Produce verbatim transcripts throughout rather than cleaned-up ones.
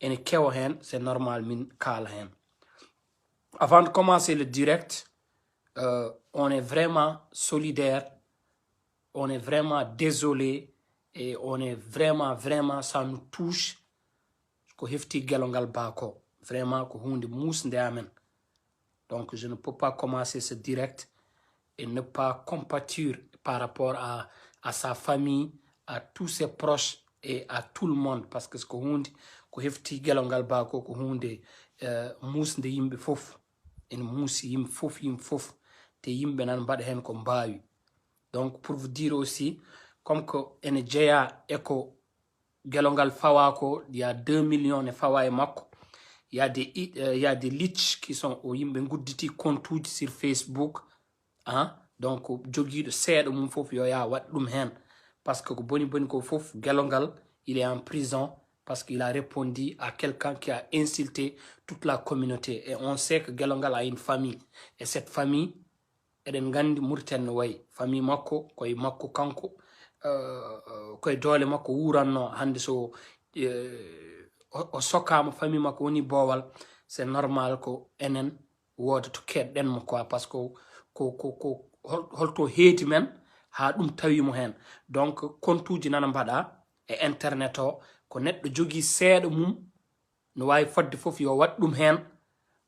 ene kewa heen, c'est normal min kaala heen. Avant de commencer le direct, euh, on est vraiment solidaire, on est vraiment désolé et on est vraiment, vraiment, ça nous touche. Ko hefti Gelongal Ba ko, vraiment ko huunde muusnde amen. Donc, je ne peux pas commencer ce direct et ne pas compatir par rapport à, à sa famille, à tous ses proches et à tout le monde, parce que ko huunde ko hefti Gelongal Ba ko, ko huunde, euh, muusnde yimɓe fof. Ene muusi yimɓe fof, yimɓe fof. Te yimɓe nan mbaɗa heen ko mbaawi. Donc, pour vous dire aussi, comme que ene jeyaa e ko Gelongal fawa ko, il y a deux millions ne fawa e makko. Il y a des, i- euh, il y a des leaks qui sont o yimɓe ngudditi compte uji sur Facebook. Hein? Donc, jogiiɗo seeɗa mum fof yo yaa waɗ ɗum heen. Parce que ko boni boni ko fof, Gelongal, il est en prison parce qu'il a répondu à quelqu'un qui a insulté toute la communauté. Et on sait que Gelongal a une famille. Et cette famille, eɗen nganndi Mauritanie no wayi. Famille makko, koye makko kanko, euh, euh, koye doole makko wuuranno. Hannde so, euh, o, o sokaama, famille makko woni boowal, c'est normal ko enen wooda to keedɗen mo quoi, parce que ko, ko, ko hol-, holto heedi men haa ɗum tawi mo heen. Donc, compte uji nana mbaɗa e internet o, ko neɗɗo jogii seeɗa mum, no waawi fodde fof yo waɗ ɗum heen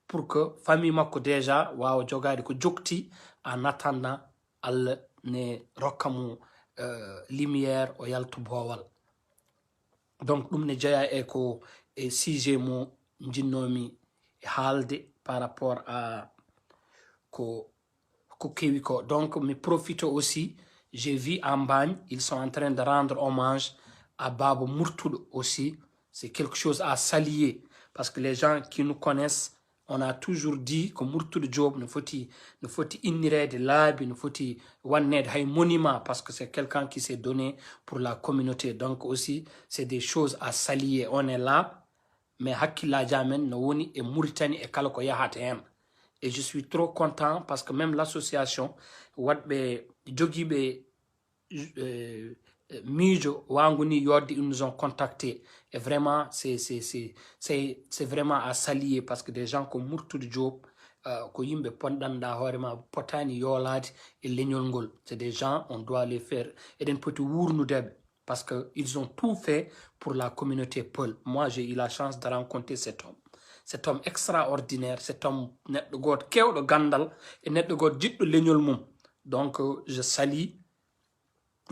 pour que famille makko déjà waawa jogaade ko jogti en attendant Allah ne rokka mo, euh, lumière, o yalta boowal. Donc, ɗum ne jeyaa e ko e sujet mo njinnoomi haalde par rapport à ko, ko kewi ko. Donc, mi profite aussi, j'ai vu en Mbagne, ils sont en train de rendre hommage à Baba Murtuɗo aussi. C'est quelque chose à saluer parce que les gens qui nous connaissent, on a toujours dit que Murtuɗo Diop no foti, no foti innireede laabi, no foti wanneede hay monument, parce que c'est quelqu'un qui s'est donné pour la communauté. Donc aussi, c'est des choses à saluer. On est là, mais hakkillaaji amen no woni e Mauritanie e kala ko yahata heen. Et je suis trop content parce que même l'association, waɗɓe jogiiɓe, euh, miijo waangu ni yodde, ils nous ont contacté. Et vraiment, c'est, c'est, c'est, c'est, c'est vraiment à saluer parce que des gens comme Murtuɗo Diop, euh, ko yimɓe ponɗanɗa hoore ma, potaani yoolaade e leñol ngol. C'est des gens, on doit les faire. Eɗen poti wuurnude ɓe. Parce que ils ont tout fait pour la communauté Peul. Moi, j'ai eu la chance de rencontrer cet homme. Cet homme extraordinaire, cet homme neɗɗo gooto keewɗo ganndal e neɗɗo gooto jiɗɗo leñol mum. Donc, euh, je salue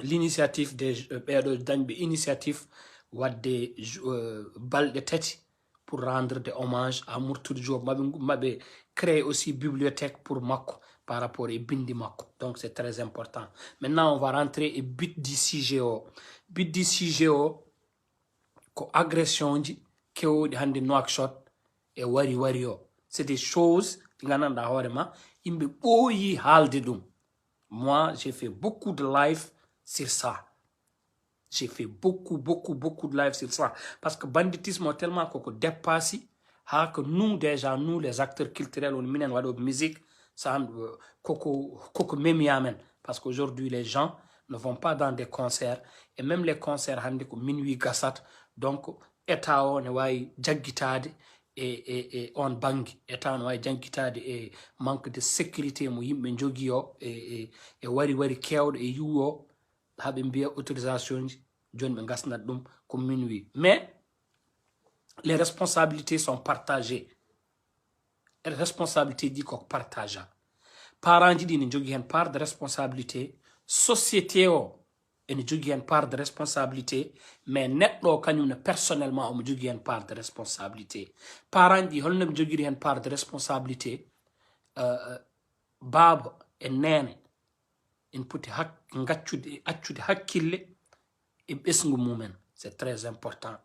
l'initiative des, euh, ɓeeɗo dañɓe initiative waɗde, euh, balɗe tati pour rendre de hommage à Murtuɗo Diop. Maɓe, maɓe créer aussi bibliothèque pour makko par rapport e binndi makko. Donc, c'est très important. Maintenant, on va rentrer e but du sujet o. But du sujet o, ko agression ji keewɗi hannde Nouakchott e Wari Wari o. C'est des choses ɗi nganndanɗaa hoore ma, yimɓe ɓooyi haalde ɗum. Moi, j'ai fait beaucoup de live sur ça. J'ai fait beaucoup, beaucoup, beaucoup de live sur ça. Parce que banditisme, tellement que, que dépassé, ha que nous, déjà, nous, les acteurs culturels, on minen waɗo musique, ça, euh, koko, koko memi amen. Parce qu'aujourd'hui, les gens ne vont pas dans des concerts. Et même les concerts, hannde ko minuit gasat. Donc, état o ne waawi jaggitaade e, e, e on bannge. État o ne waawi jaggitaade e manque de sécurité mo yimɓe njogii o, e, e, e Wari Wari keewɗo e yiwu o, haa ɓe mbiya autorisation ji, jooni ɓe ngasnat ɗum ko minuit. Mais les responsabilités sont partagées. Responsabilité ji ko partage. Parent ji ɗi ne njogii heen part de responsabilité, société o ene jogii heen part de responsabilité, mais neɗɗo o kañum ne personnellement omo jogii heen part de responsabilité. Parent ji holno ɓe njogiri heen part de responsabilité? Euh, euh, baaba e neene ene poti hak-, ngaccude, accude hakkille e ɓesngu mumen. C'est très important.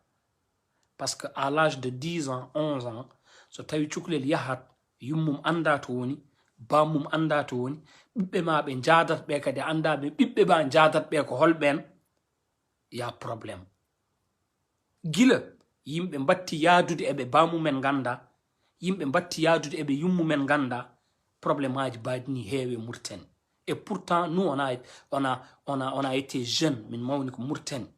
Parce que à l'âge de dix ans, onze ans, so tawi cukalel yahat, yummum annda to woni, bammum annda to woni, ɓiɓɓe ma ɓe njaadat ɓe kadi annda ɓe, ɓiɓɓe ma njaadat ɓe ko holɓeen, y a problème. Gila yimɓe mbatti yaadude e ɓe bamumen ngannda, yimɓe mbatti yaadude e ɓe yummumen ngannda, problème aji mbaɗi ni heewe Mauritanie. Et pourtant, nous, on a, on a, on a, on a été jeunes, min mawni ko Mauritanie.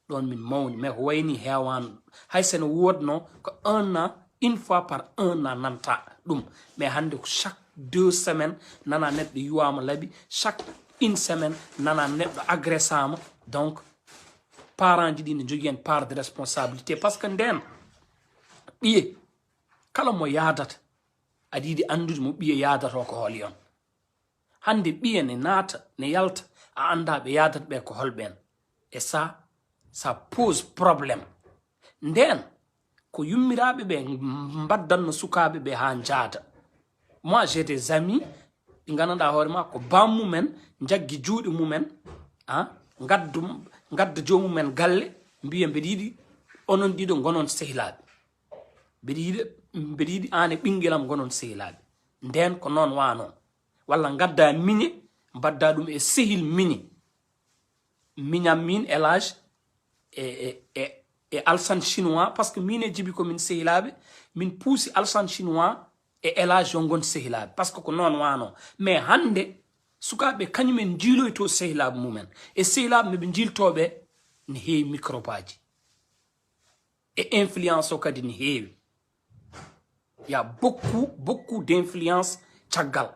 Ɗon min mawni, mais ko wayni heewaano. Hay so no woodno ko un an, une fois par un an nanta ɗum, mais hannde ko chaque deux semaines nana neɗɗo yuwaama laɓi, chaque une semaine nana neɗɗo agressama. Donc parent ji ɗi ne jogii heen part de responsabilité, parce que nden ɓiye kala mo yaadata aɗa yiɗi anndude mo ɓiye yaadato ko holi on. Hannde ɓiye ne naata ne yalta, a annda ɓe yaadata ɓe ko holɓe en. Et ça, ça pose problème. Nden ko yummiraaɓe ɓe mbaddanno sukaaɓe ɓe haa njaada. Moi j'ai des amis ɗi nganndanɗaa hoore ma ko bammumen njaggi juuɗe mumen, a ngaddu ngadda joomumen galle, mbiya mbeɗa yiɗi onon ɗiɗo ngonon sehilaaɓe. Mbeɗa yiɗi mbeɗa yiɗi aan e ɓinngel am ngonon sehilaaɓe. Nden ko noon waano. Walla ngadda miñe mbadda ɗum e sehil miñe. Miñam min Elage e e e e Alsan chinois, parce que min e jibi ko min sehilaaɓe. Min puusi Alsan chinois e Elage yo ngon sehilaaɓe, parce que ko noon waano. Mais hannde sukaaɓe kañumen njiiloyto sehilaaɓe mumen e sehilaaɓe no ɓe njiiltooɓe ne heewi microbaji. E influence o kadi ne heewi. Il y a beaucoup beaucoup d'influence caggal,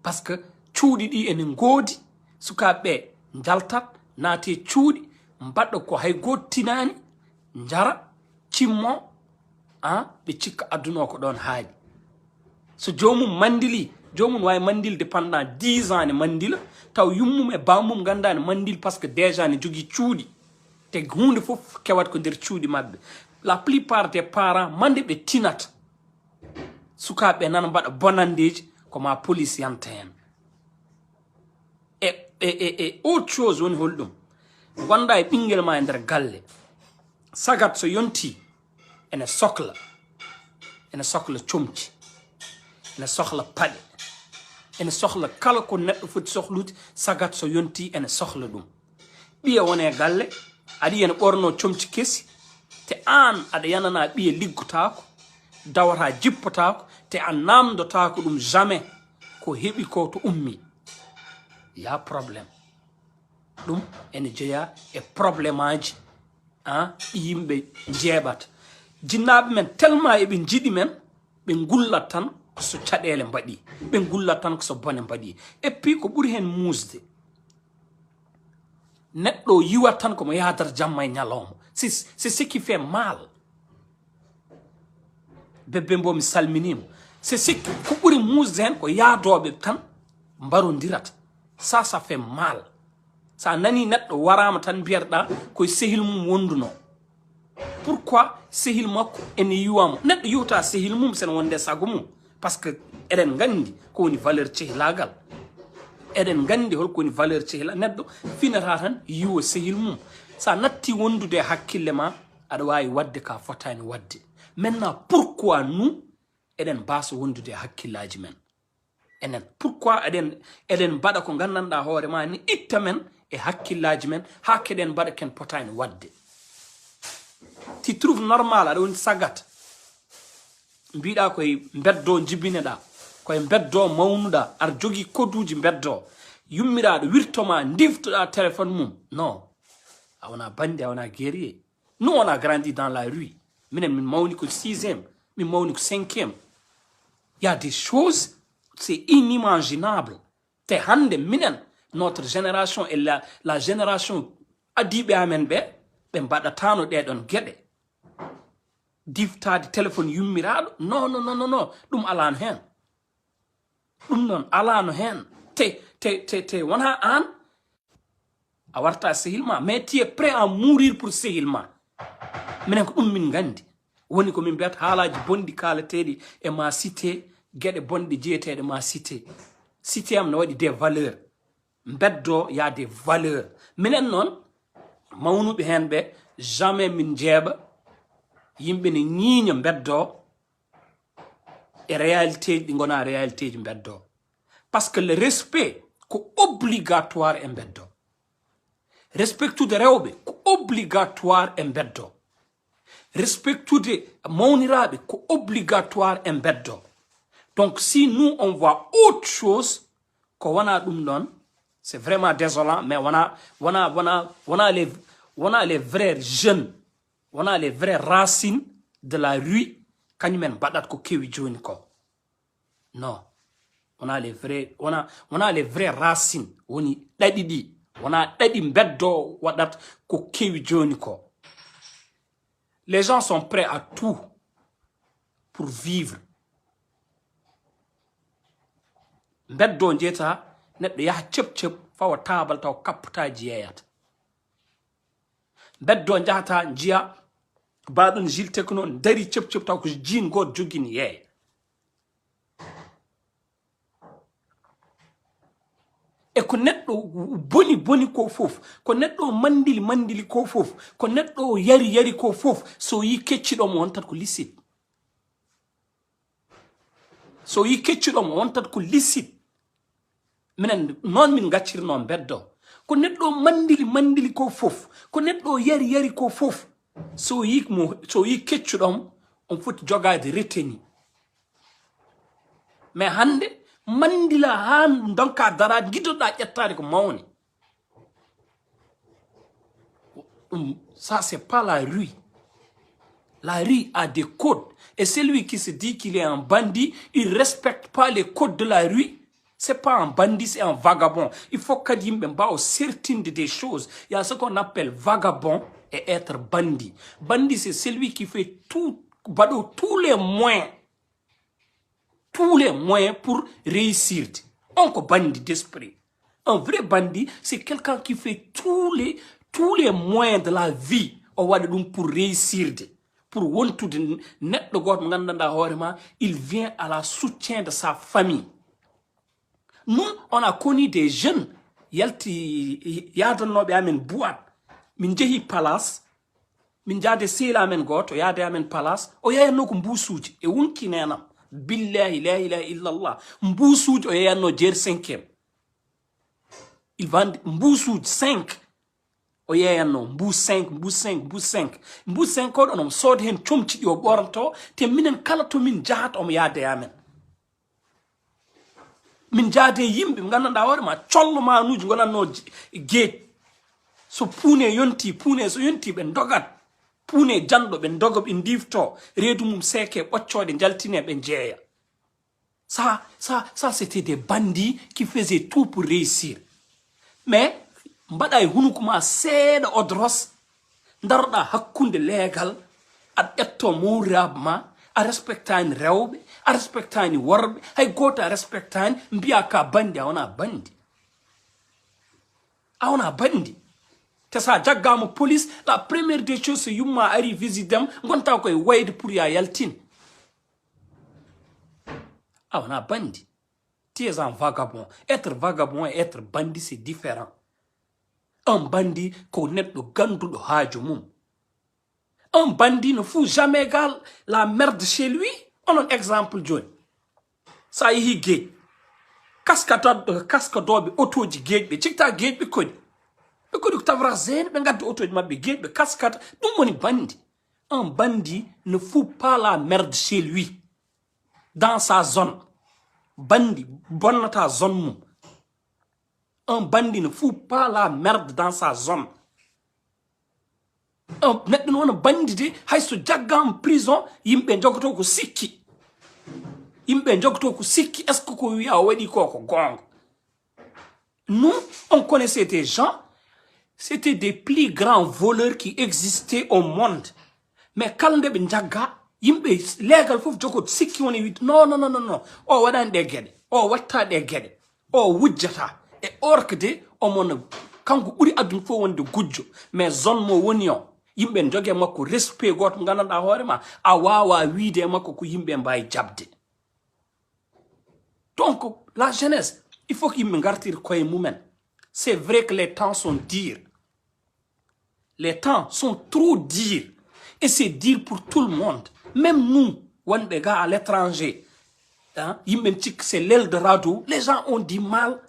parce que cuuɗi ɗi ene ngoodi. Sukaaɓe ɓe njaltat naate cuuɗi, mbaɗa ko hay gooto tinaani, njara, cimmo, a ɓe cikka aduna o ko ɗon haaɗi. So joomum manndili, joomum waawi manndilde pendant dix ans ne manndila, taw yummum e bammum ngannda ne manndil, parce que déjà ne jogii cuuɗi. Te huunde fof kewat ko nder cuuɗi maɓɓe. La plupart des parents mande ɓe tinata sukaaɓe nana mbaɗa bonandeeji, ko ma police yanta heen. E e e e autre chose woni holɗum? Gonda e ɓinngel ma e nder galle, sagat so yonti ene sokla ene sokla comci, ene sohla paɗe, ene sohla kala ko neɗɗo foti sohlude. Sagat so yonti ene sohla ɗum. Ɓiye wone galle, aɗa yiya ne ɓorno comci kesi, te aan aɗa yanana ɓiye liggotaako, dawata jippotaako, te a namdotaako ɗum jamais ko heɓi ko to ummi. Ya problème. Ɗum ene jeya e problèmeaji, a ɗi yimɓe njeeɓata. Jinnaaɓe men tellement eɓe njiɗi men, ɓe ngullat tan ko so caɗeele mbaɗi, ɓe ngullat tan ko so bone mbaɗi. Et puis ko ɓuri heen muusde, neɗɗo o yiwat tan ko mo yahdata jamma e ñalawma. C'est c'est ce qui fait mal. Bebbe mbo mi salminimo. C'est ce qui ko ɓuri muusde heen ko yaadooɓe tan mbarondirata. Ça ça fait mal. Sa nani neɗɗo waraama tan mbiyatɗa koye sehil mum wonduno. Pourquoi sehil makko ene yiwamo? Neɗɗo yiwta sehil mum sene wonde sago mum, parce que eɗen nganndi ko woni valeur cehilaagal. Eɗen nganndi holko woni valeur cehila. Neɗɗo finata tan yiwo sehil mum. Sa natti wondude e hakkille ma, aɗa waawi waɗde ka fotaani waɗde. Maintenant pourquoi nous eɗen mbasa wondude e hakkillaaji men? Enen pourquoi eɗen eɗen mbaɗa ko nganndanɗa hoore ma ni itta men e hakkillaaji men, haa keɗen mbaɗa ken potaani waɗde? Tu trouve normal aɗa woni sagat, mbiɗa koye mbeddo jibineɗa, koye mbeddo mawnuɗa, aɗa jogii koduuji mbeddo, yummiraɗo wirtoma ndiftoɗa téléphone mum? Non, a wona bandi, a wona guerrier. Nous on a grandi dans la rue. Minen min mawni ko sixième, min mawni ko cinquième. Il y a des choses, c'est inimaginable. Te hannde minen, notre génération et la, la génération adiiɓe amen ɓe, ɓe mbaɗatano ɗeɗon geɗe. Diftaade téléphone yummiraɗo, non non non non non, ɗum alano heen. Ɗum noon alano heen. Te te te te wona aan a warta sehil ma, mais tu es prêt à mourir pour sehil ma. Minen ko ɗum min nganndi. Woni ko min mbiyata haalaaji bonɗi kaalateeɗi e ma cité, geɗe bonɗe jeeteeɗe ma cité. Cité am no waɗi des valeurs. Mbeddo y a des valeurs. Minen noon, mawnuɓe heen ɓe, jamais min njeeɓa. Yimɓe ne ñiiña mbeddo e réalité ji ɗi ngona réalité ji mbeddo. Parce que le respect ko obligatoire e mbeddo. Respectude rewɓe ko obligatoire e mbeddo. Respectude mawniraaɓe ko obligatoire e mbeddo. Donc si nous on voit autre chose ko wona ɗum ɗon, c'est vraiment désolant, mais wona wona wona wona les Wona les vrais jeunes, wona les vrais racines de la rue, kañumen mbaɗat ko kewi joni ko. Non. Wona les vrais, wona, wona les vrais racines woni ɗaɗi ɗi. Wona ɗaɗi mbeddo waɗat ko kewi joni ko. Les gens sont prêts à tout pour vivre. Mbeddo jeyta, neɗɗo yaha cep cep, fawa taabal taw kappataaji yeeyata. Mbeddo jahata, njiya baɗon Gilles Techno, dari cep cep taw ko jean goto jogini yeeya. E ko neɗɗo boni boni ko fof, ko neɗɗo mandili mandili ko fof, ko neɗɗo yari yari ko fof, so yi keccuɗo mo wontat ko licite. So yi keccuɗo mo wontat ko licite. Minen noon min gaccirno mbeddo. Ko neɗɗo mandili mandili ko fof, ko neɗɗo yari yari ko fof, so yi mo, so yi keccuɗo mo, on foti jogaade reteni. Mais hannde, manndila haa ndonka daraade, ngiɗoɗaa ƴettaade ko mawni. Ɗum, ça, c'est pas la rue. La rue a des codes. Et celui qui se dit qu'il est un bandit, il respecte pas les codes de la rue. C'est pas un bandit, c'est un vagabond. Il faut kadi yimɓe mbaawa sertinde des choses. Il y a ce qu'on appelle vagabond et être bandit. Bandit, c'est celui qui fait tout, mbaɗo tous les moyens, tous les moyens pour réussir. On ko bandit d'esprit. Un vrai bandit, c'est quelqu'un qui fait tous les, tous les moyens de la vie. O waɗa ɗum pour réussir, pour wontude neɗɗo goto mo nganndanɗaa hoore ma, il vient à la soutien de sa famille. Nous, on a connu des jeunes yalti, yaadannooɓe amen boîte. Min njehi palace, min njaade sehil amen gooto, yaade amen palace, o yeeyatnoo ko mbuusuuji, e wonki neenam. Billahi, la ilaha illallah. Mbuusuuji o yeeyatnoo jeer cinquième. Il vend mbuusuuji cinq. O yeeyatnoo mbuus cinq, mbuus cinq, mbuus cinq. Mbuus cinq ko ɗon, omo sooda heen comci ɗi o ɓornto, te minen kala to min njahata omo yaade e amen. Min njaade e yimɓe, nganndanɗaa hoore ma, collo manuuji ngonatnoo je-, geej. So puune yonti, puune so yonti, ɓe ndogat. Puune janɗo, ɓe ndoga, ɓe ndiifto, reedu mum seeke, ɓoccooɗe njaltine, ɓe njeeya. Ça, ça, ça, c'était des bandits qui faisaient tout pour réussir. Mais mbaɗa e hunuko ma seeɗa odros, ndaroɗa hakkunde leegal, aɗa ƴetto mawriraaɓe ma, a respectani rewɓe, a respectani worɓe, hay gooto a respectani, mbiya ka bandi, a wona bandi. A wona bandi. Te sa jaggama police, la première des choses, so yumma ari visite dem, gonta koye wayde pour ya yaltin. A wona bandi. Tu es un vagabond. Être vagabond et être bandit, c'est différent. Un bandit ko neɗɗo ganduɗo haaju mum. Un bandit ne fout jamais gars la merde chez lui. Onon exemple joni. Sa yehi geej. Kaskata-, kaskadooɓe otooji geej ɓe cikta geej ɓe koni. Ɓe koni ko tawra zene, ɓe ngaddi otooji maɓɓe geej ɓe kaskata. Ɗum woni bandi. Un bandit ne fout pas la merde chez lui. Dans sa zone. Bandi bonnata zone mum. Un bandit ne fout pas la merde dans sa zone. Un, neɗɗo no wona bandi de, hay so jaggama prison, yimɓe jogoto ko sikki. Yimɓe jogoto ko sikki, est-ce que ko wiya o waɗi ko, ko goonga? Nous, on connaissait des gens, c'était des plus grands voleurs qui existaient au monde. Mais kala nde ɓe njagga, yimɓe leegal fof jogoto sikki woni wiide, "Non, non, non, non, non. O waɗani ɗe geɗe. O watta ɗe geɗe. O wujjata." E or que de, omo no, kanko ɓuri aduna fof wonde gujjo. Mais zone mo woni o, yimɓe joge makko respect gooto mo nganndanɗaa hoore ma, a waawa wiide e makko ko yimɓe mbaawi jaɓde. Donc, la jeunesse, il faut que yimɓe ngartir koye mumen. C'est vrai que les temps sont durs. Les temps sont trop durs. Et c'est dur pour tout le monde. Même nous, wonɓe ga à l'étranger, hein, yimɓe ne cikka c'est l'Eldorado. Les gens ont du mal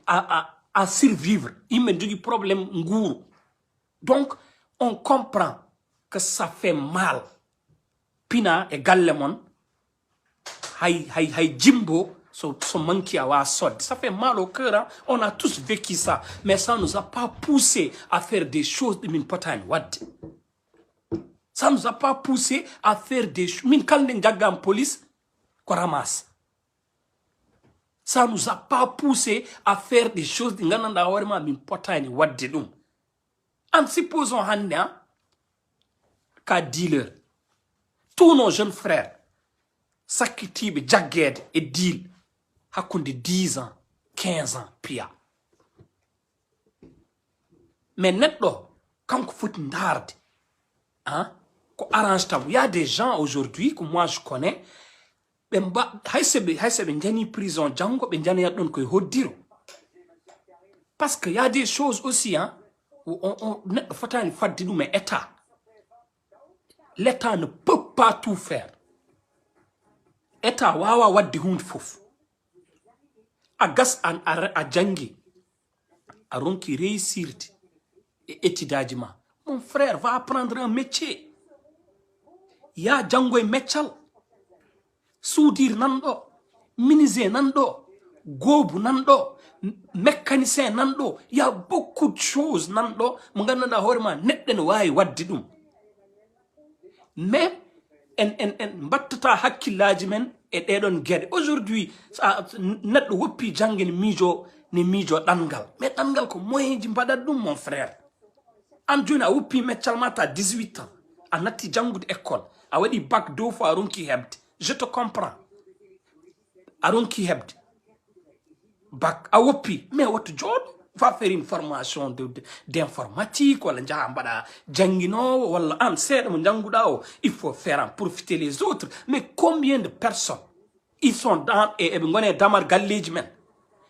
à, à, à survivre. Yimɓe ne jogii problème nguuru. Donc, on comprend que ça fait mal. Pina e galle mon, hay, hay, hay jimbo So, so manki a wa sodde. Ça fait mal au cœur, hein. On a tous vécu ça. Mais ça nous a pas poussé à faire des choses de min potani wadde. Ça nous a pas poussé à faire des choses. Min kala nde jaggam police, ko ramasse. Ça nous a pas poussé à faire des choses ɗi gandanɗa hoore ma min potani wadde ɗum. En supposons hannde, hein, ka dealer. Tous nos jeunes frères, sakkitiiɓe jaggeede e deal hakkunde dix ans, quinze ans, piya. Mais neɗɗo, kanko foti ndaarde, hein, ko arrange taw. Il y a des gens aujourd'hui que moi je connais, ɓe mba-, hay so ɓe, hay so ɓe njani prison janngo, ɓe njanayat ɗon koye hoddiro. Parce que y a des choses aussi, hein, on, on, neɗɗo fotani fadde ɗum e état. L'état ne peut pas tout faire. État wawa wadde hunde fof. A gas an a, a janngi, a ronki réussirde e étude aji ma. Mon frère, va apprendre un métier. Ya janngo e meccal. Soudure nan ɗo, menuisier nan ɗo, goobu nan ɗo, m-, mécanicien nan ɗo. Il y a beaucoup de choses nan ɗo mo gandanɗa hoore ma neɗɗo ne wawi wadde ɗum. Mais en, en, en mbattata hakkillaaji men e ɗeɗon geɗe. Aujourd'hui, sa, neɗɗo woppi jannge ne miijo, ne miijo ɗanngal. Mais ɗanngal ko moyen ji mbaɗat ɗum, mon frère. An jooni a woppi meccal ma ta dix-huit ans. A natti janngude école. A waɗi bac deux fois, a ronki heɓde. Je te comprends. A ronki heɓde. Bac, a woppi, mais woto jooɗo. Va faire une formation de, de, d'informatique, walla njaha mbaɗa jannginoowo, walla an seeɗa mo njannguɗa o, il faut faire en profiter les autres. Mais combien de personnes ils sont dans, e, eɓe ngone damar galleeji men,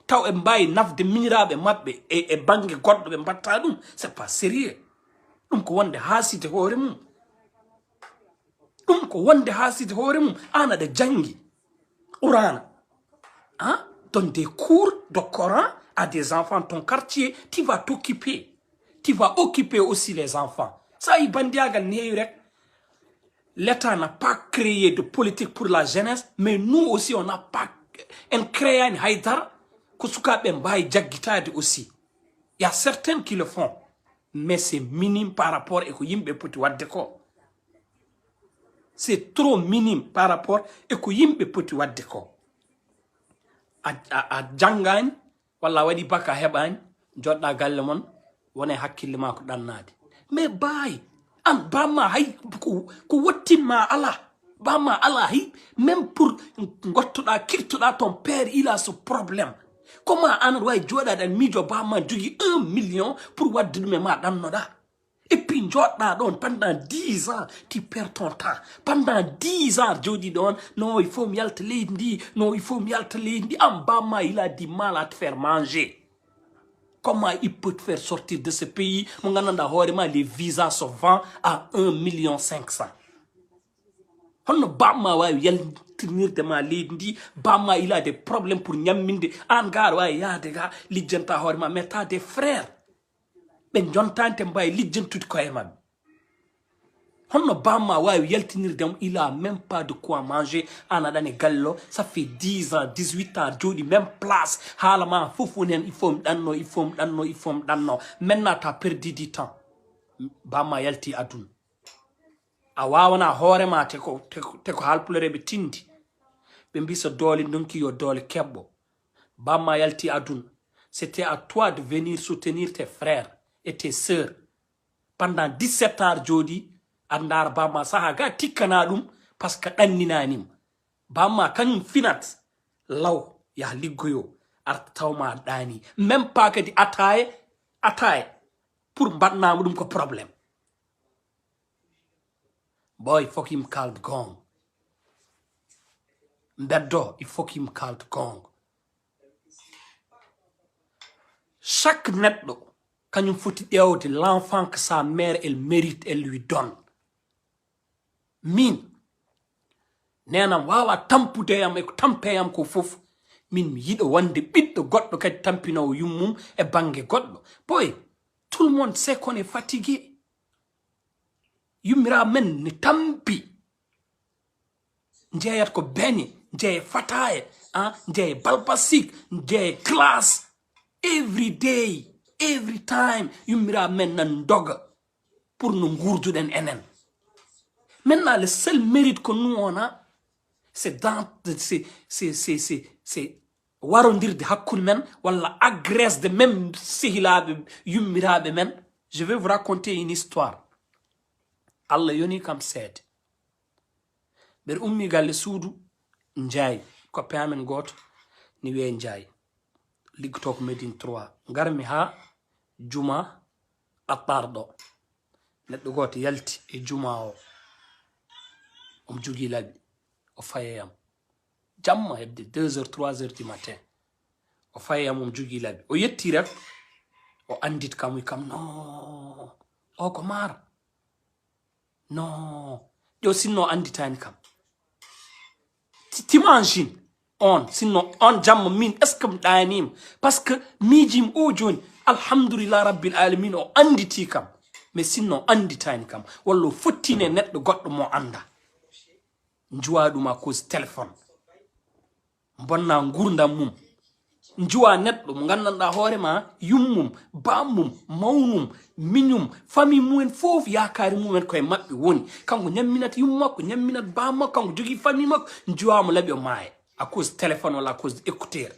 taw eɓe mbaawi nafde miñiraaɓe maɓɓe e, e bannge goɗɗo, ɓe mbatta ɗum? C'est pas sérieux. Ɗum ko wonde haaside hoore mum. Ɗum ko wonde haaside hoore mum. An aɗa janngi Qur'ana, hein? Donne des cours de Coran à des enfants de ton quartier, tu vas t'occuper. Tu vas occuper aussi les enfants. Sa yi banndiyagal ne heewi rek. L'État n'a pas créé de politique pour la jeunesse, mais nous aussi, on n'a pas, en créani haydara, ko sukaaɓe mbaawi jaggitaade aussi. Il y a certains qui le font, mais c'est minime par rapport e ko yimɓe poti wadde ko. C'est trop minime par rapport e ko yimɓe poti wadde ko. A, a, a janngaani, walla a waɗi bac a heɓaani, joɗɗa galle mon, wona e hakkille ma ko ɗannaade. Mais baay, an bamma hay ko, ko wottin ma ala. Bamma ala hay, même pour gottoɗa, kirtoɗa ton père, il a ce problème. Comment an aɗa wawi joɗade an miijo bamma jogi un million pour wadde ɗum e ma ɗannoɗa? Et puis joɗɗa ɗon pendant dix ans, tu perds ton temps. Pendant dix ans, joɗi ɗon, non, il faut mi yalta leydi ndi, non, il faut mi yalta leydi ndi. An bamma, il a du mal à te faire manger. Comment il peut te faire sortir de ce pays? Mo gandanɗa hoore ma, les visas se vendent à un million cinq cents. Honno bamma wawi yaltinirde ma leydi ndi? Bamma, il a des problèmes pour ñamminde. An gar wawi yaade ga, lijjanta hoore ma, mais t'as des frères. Ɓe jontani te mbawi lijjantude koye maɓɓe. Honno bamma wawi yaltinirde mo? Il a même pas de quoi manger. An aɗa e gallo, ça fait dix ans, dix-huit ans, joɗi même place. Haala ma fof woni hen, il faut mi ɗanno, il faut mi ɗanno, il faut mi ɗanno. Maintenant, t'as perdu du temps. Bamma yalti aduna. A wawana hoore ma, te ko, te ko, te ko haalpulereɓe tindi. Ɓe mbi so doole donki yo doole keɓɓo. Bamma yalti aduna. C'était à toi de venir soutenir tes frères et tes sœurs. Pendant dix-sept ans joɗi, a ndaara bamma saha ga tikkana ɗum, parce que ɗanninanima. Bamma kañum finat, law, yaha liggoyo, arta tawma aɗa ɗaani. Même pas kadi ataye, ataye, pour mbaɗnama ɗum ko problème. Boy, il faut que yimɓe kalda goonga. Mbeddo, il faut que yimɓe kalda goonga. Chaque neɗɗo, kañum foti ƴeewde l'enfant que sa mère, elle mérite, elle lui donne. Min, nenam wawa tampude yam e ko tampe yam ko fof. Min mi yiɗa wonde ɓiɗɗo goɗɗo kadi tampinowo yummum e bannge goɗɗo. Boy, tout le monde sait qu'on est fatigué. Yummiraaɓe men ne tampi. Njeeyat ko beñe, Njeye fataye, ah, njeye balbasik, njeye glace. Every day, every time, yummiraaɓe men nan ndoga pour no nguurduɗen enen. Maintenant, le seul mérite que nous on a, c'est dans, c'est, c'est, c'est, c'est, c'est warondirde hakkunde men, walla agresse de même sehilaaɓe, yummiraaɓe men. Je vais vous raconter une histoire. Allah yoni kam seede. Mbeɗa ummi galle suudu Njaay, copain amen gooto, ni wiyee Njaay. Liggotoo ko Médine trois. Ngarmi haa juma Attar ɗo. Neɗɗo gooto yalti e juma o. Omo jogii laɓi. O fayi e am. Jamma heɓde deux heures, trois heures du matin. O fayi e am, omo jogii laɓi. O yetti rek, o annditi kam, wi kam, "Non, o ko maar." Non. Yo sinno annditaani kam. Ti-, t'imagines, on, sinno on jamma min, est-ce que mi ɗaaniima? Parce que miijim o jooni, alhamdulillah rabbil alamin, o annditi kam. Mais sinno annditaani kam, walla o fottine neɗɗo goɗɗo mo annda. Njuwa ɗum à cause téléphone. Bonna ngurdam mum. Njuwa neɗɗo mo nganndanɗaa hoore ma, yummum, bammum, mawnum, miñum, famille mumen fof, yaakaari mumen koye maɓɓe woni. Kanko ñamminat yumma makko, ñamminat bamma makko, kanko jogii famille makko, njuwa mo laɓi o maaya. À cause téléphone walla à cause de écouteur.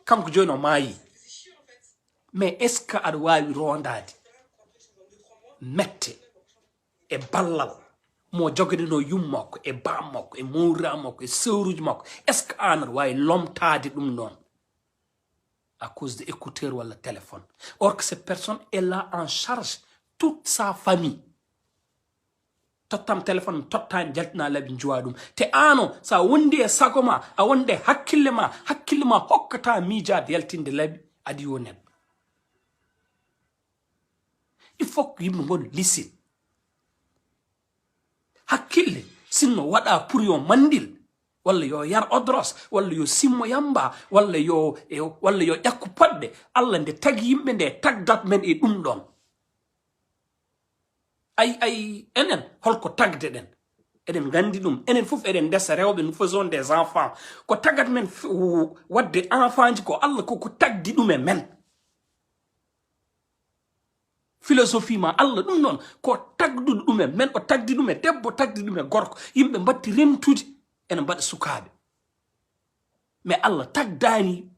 Kanko jooni o maayi. Mais est-ce que aɗa waawi rondaade mette e ballal mo jogoɗeno yumma makko, e bam makko, e mawrira makko, e sewruji makko? Est-ce que aan aɗa waawi lomtaade ɗum ɗon à cause de écouteur walla téléphone? Or que cette personne est là en charge toute sa famille. Tottam téléphone, mi tottaani, jaltina laɓi, njuwa ɗum. Te aano, so a wondi e sago ma, a wondi e hakkille ma, hakkille ma hokkata miijaade yaltinde laɓi, aɗa yiwo neɗɗo. Il faut que yimɓe ngoni lisin. Hakkille, sinno waɗa pour yo mandil, walla yo yar odros, walla yo simmo yamba, walla yo, e, walla yo ƴakku poɗɗe. Allah nde tagi yimɓe nde tagdat men e ɗum ɗon. Ay, ay, enen, holko tagde ɗen? Eɗen nganndi ɗum. Enen fof eɗen ndesa rewɓe, nous faisons des enfants. Ko tagat men f-, w-, waɗde enfantji ko Allah ko, ko tagdi ɗum e men. Philosophie ma Allah ɗum noon, ko tagduɗo ɗum e men, o tagdi ɗum e debbo, tagdi ɗum e gorko. Yimɓe mbatti rentude, ene mbaɗa sukaaɓe. Mais Allah tagdaani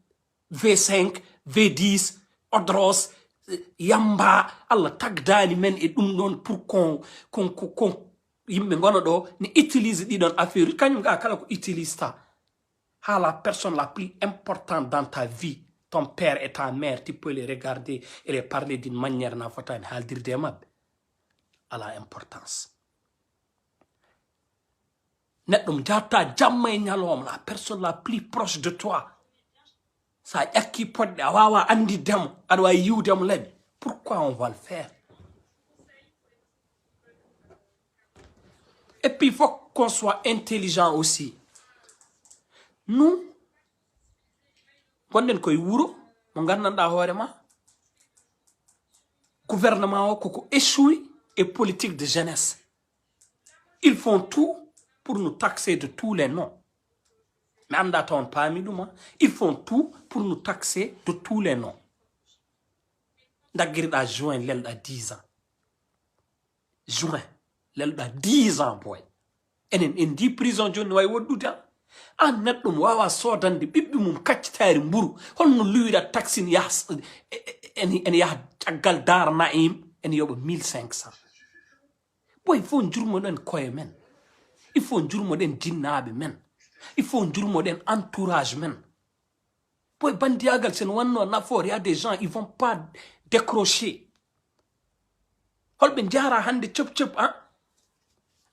V cinq, V dix, odros, eh, yamba. Allah tagdaani men e ɗum ɗon pour qu'on, qu'on, qu'on, qu'on yimɓe ngona ɗo ne utilise ɗiɗon affaire uji. Kañum ga kala ko utilise ta. Ha la personne la plus importante dans ta vie, ton père et ta mère, tu peux les regarder et les parler d'une manière na fotaani haaldirde e maɓɓe. Ala importance. Neɗɗo mo jatta jamma e ñalawma, la personne la plus proche de toi. Sa ƴakki poɗɗe, a wawa anndidde mo, aɗa wawi yiwde mo laɓi. Pourquoi on va le faire? Et puis, il faut qu'on soit intelligent aussi. Nous, gonɗen koye wuro mo nganndanɗaa hoore ma, gouvernement o koko échoui e politique de jeunesse. Ils font tout pour nous taxer de tous les noms. Mi annda taw on paami ɗum, hein. Ils font tout pour nous taxer de tous les noms. Daggiriɗa juin, lelɗa dix ans. Juin, lelɗa dix ans, boy. Enen en ndi prison joni no wawi woɗɗude, hein. An neɗɗo mo wawa sodande ɓiɓɓe mum kaccitaari mburu, holno luwira taxi ne yaha s-, e, e, ene, ene yaha caggal Daara Naim, ene yoɓa mille cinq cents. Boy, il faut jurmoɗen koye men. Il faut jurmoɗen jinnaaɓe men. Il faut jurmoɗen entourage men. Boy, bandiyagal, sen wanno nafoore, il y a des gens, ils vont pas décrocher. Holɓe njara hannde cop cop, ah?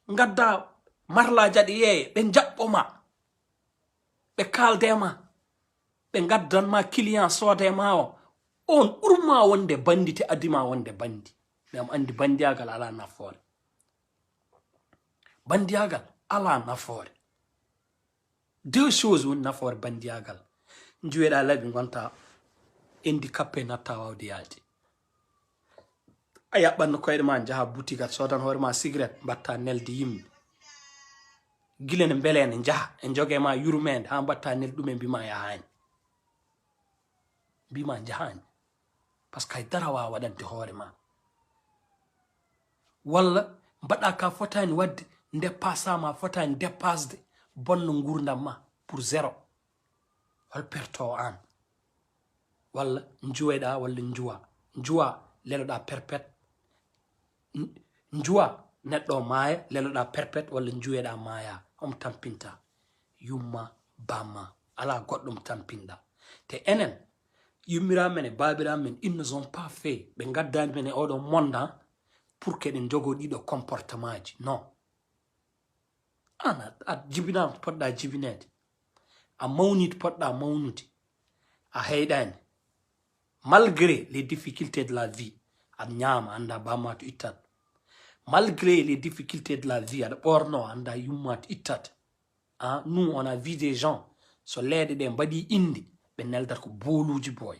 Ngadda marlaji aɗa yeeya, ɓe njaɓɓo ma. Ɓe kaalde ma. Ɓe ngaddan ma client, soode ma o. On ɓurma wonde bandi, te adima wonde bandi. Mais am andi bandiyagal ala nafoore. Bandiyagal ala nafoore. Deux choses woni nafoore bandiyagal. Njuweɗa laɓi, gonta handicapé, natta wawde yaade. A yaɓɓanno koyɗe ma, njaha boutique, aɗa sodan hoore ma cigarette, mbatta nelde yimɓe. Gila ne mbele ne njaha, e njoge ma yurmeende, haa mbatta nel ɗum e mbima yahaani. Mbima njahaani. Parce que hay dara waawa waɗante hoore ma. Walla mbaɗa ka fotaani waɗde, nde pasama fotaani dépasde, bonno ngurdam ma pour zéro. Hol perto an? Walla njuweɗa walla njuwa? Njuwa, leloɗa perpet. N-, njuwa, neɗɗo maaya, leloɗa perpet walla njuweɗa maaya. Hom tampinta? Yumma, bamma. Ala goɗɗum tampinɗa. Te enen, yummiraɓe men e baabiraɓe men, ils nous ont pas fait. Ɓe ngaddani men e oɗo monde, hein, pour que ɗen jogo ɗiɗo comportement ji. Non. An a, a jibinaama to poɗɗa jibineede. A mawni to poɗɗa mawnude. A heyɗaani. Malgré les difficultés de la vie, aɗa ñaama, annda bamma to ittat. Malgré les difficultés de la vie, aɗa ɓorno, annda yumma to ittat. Ah, nous, on a vu des gens, so leeɗe ɗe mbaɗi innde, ɓe neldata ko booluuji boy.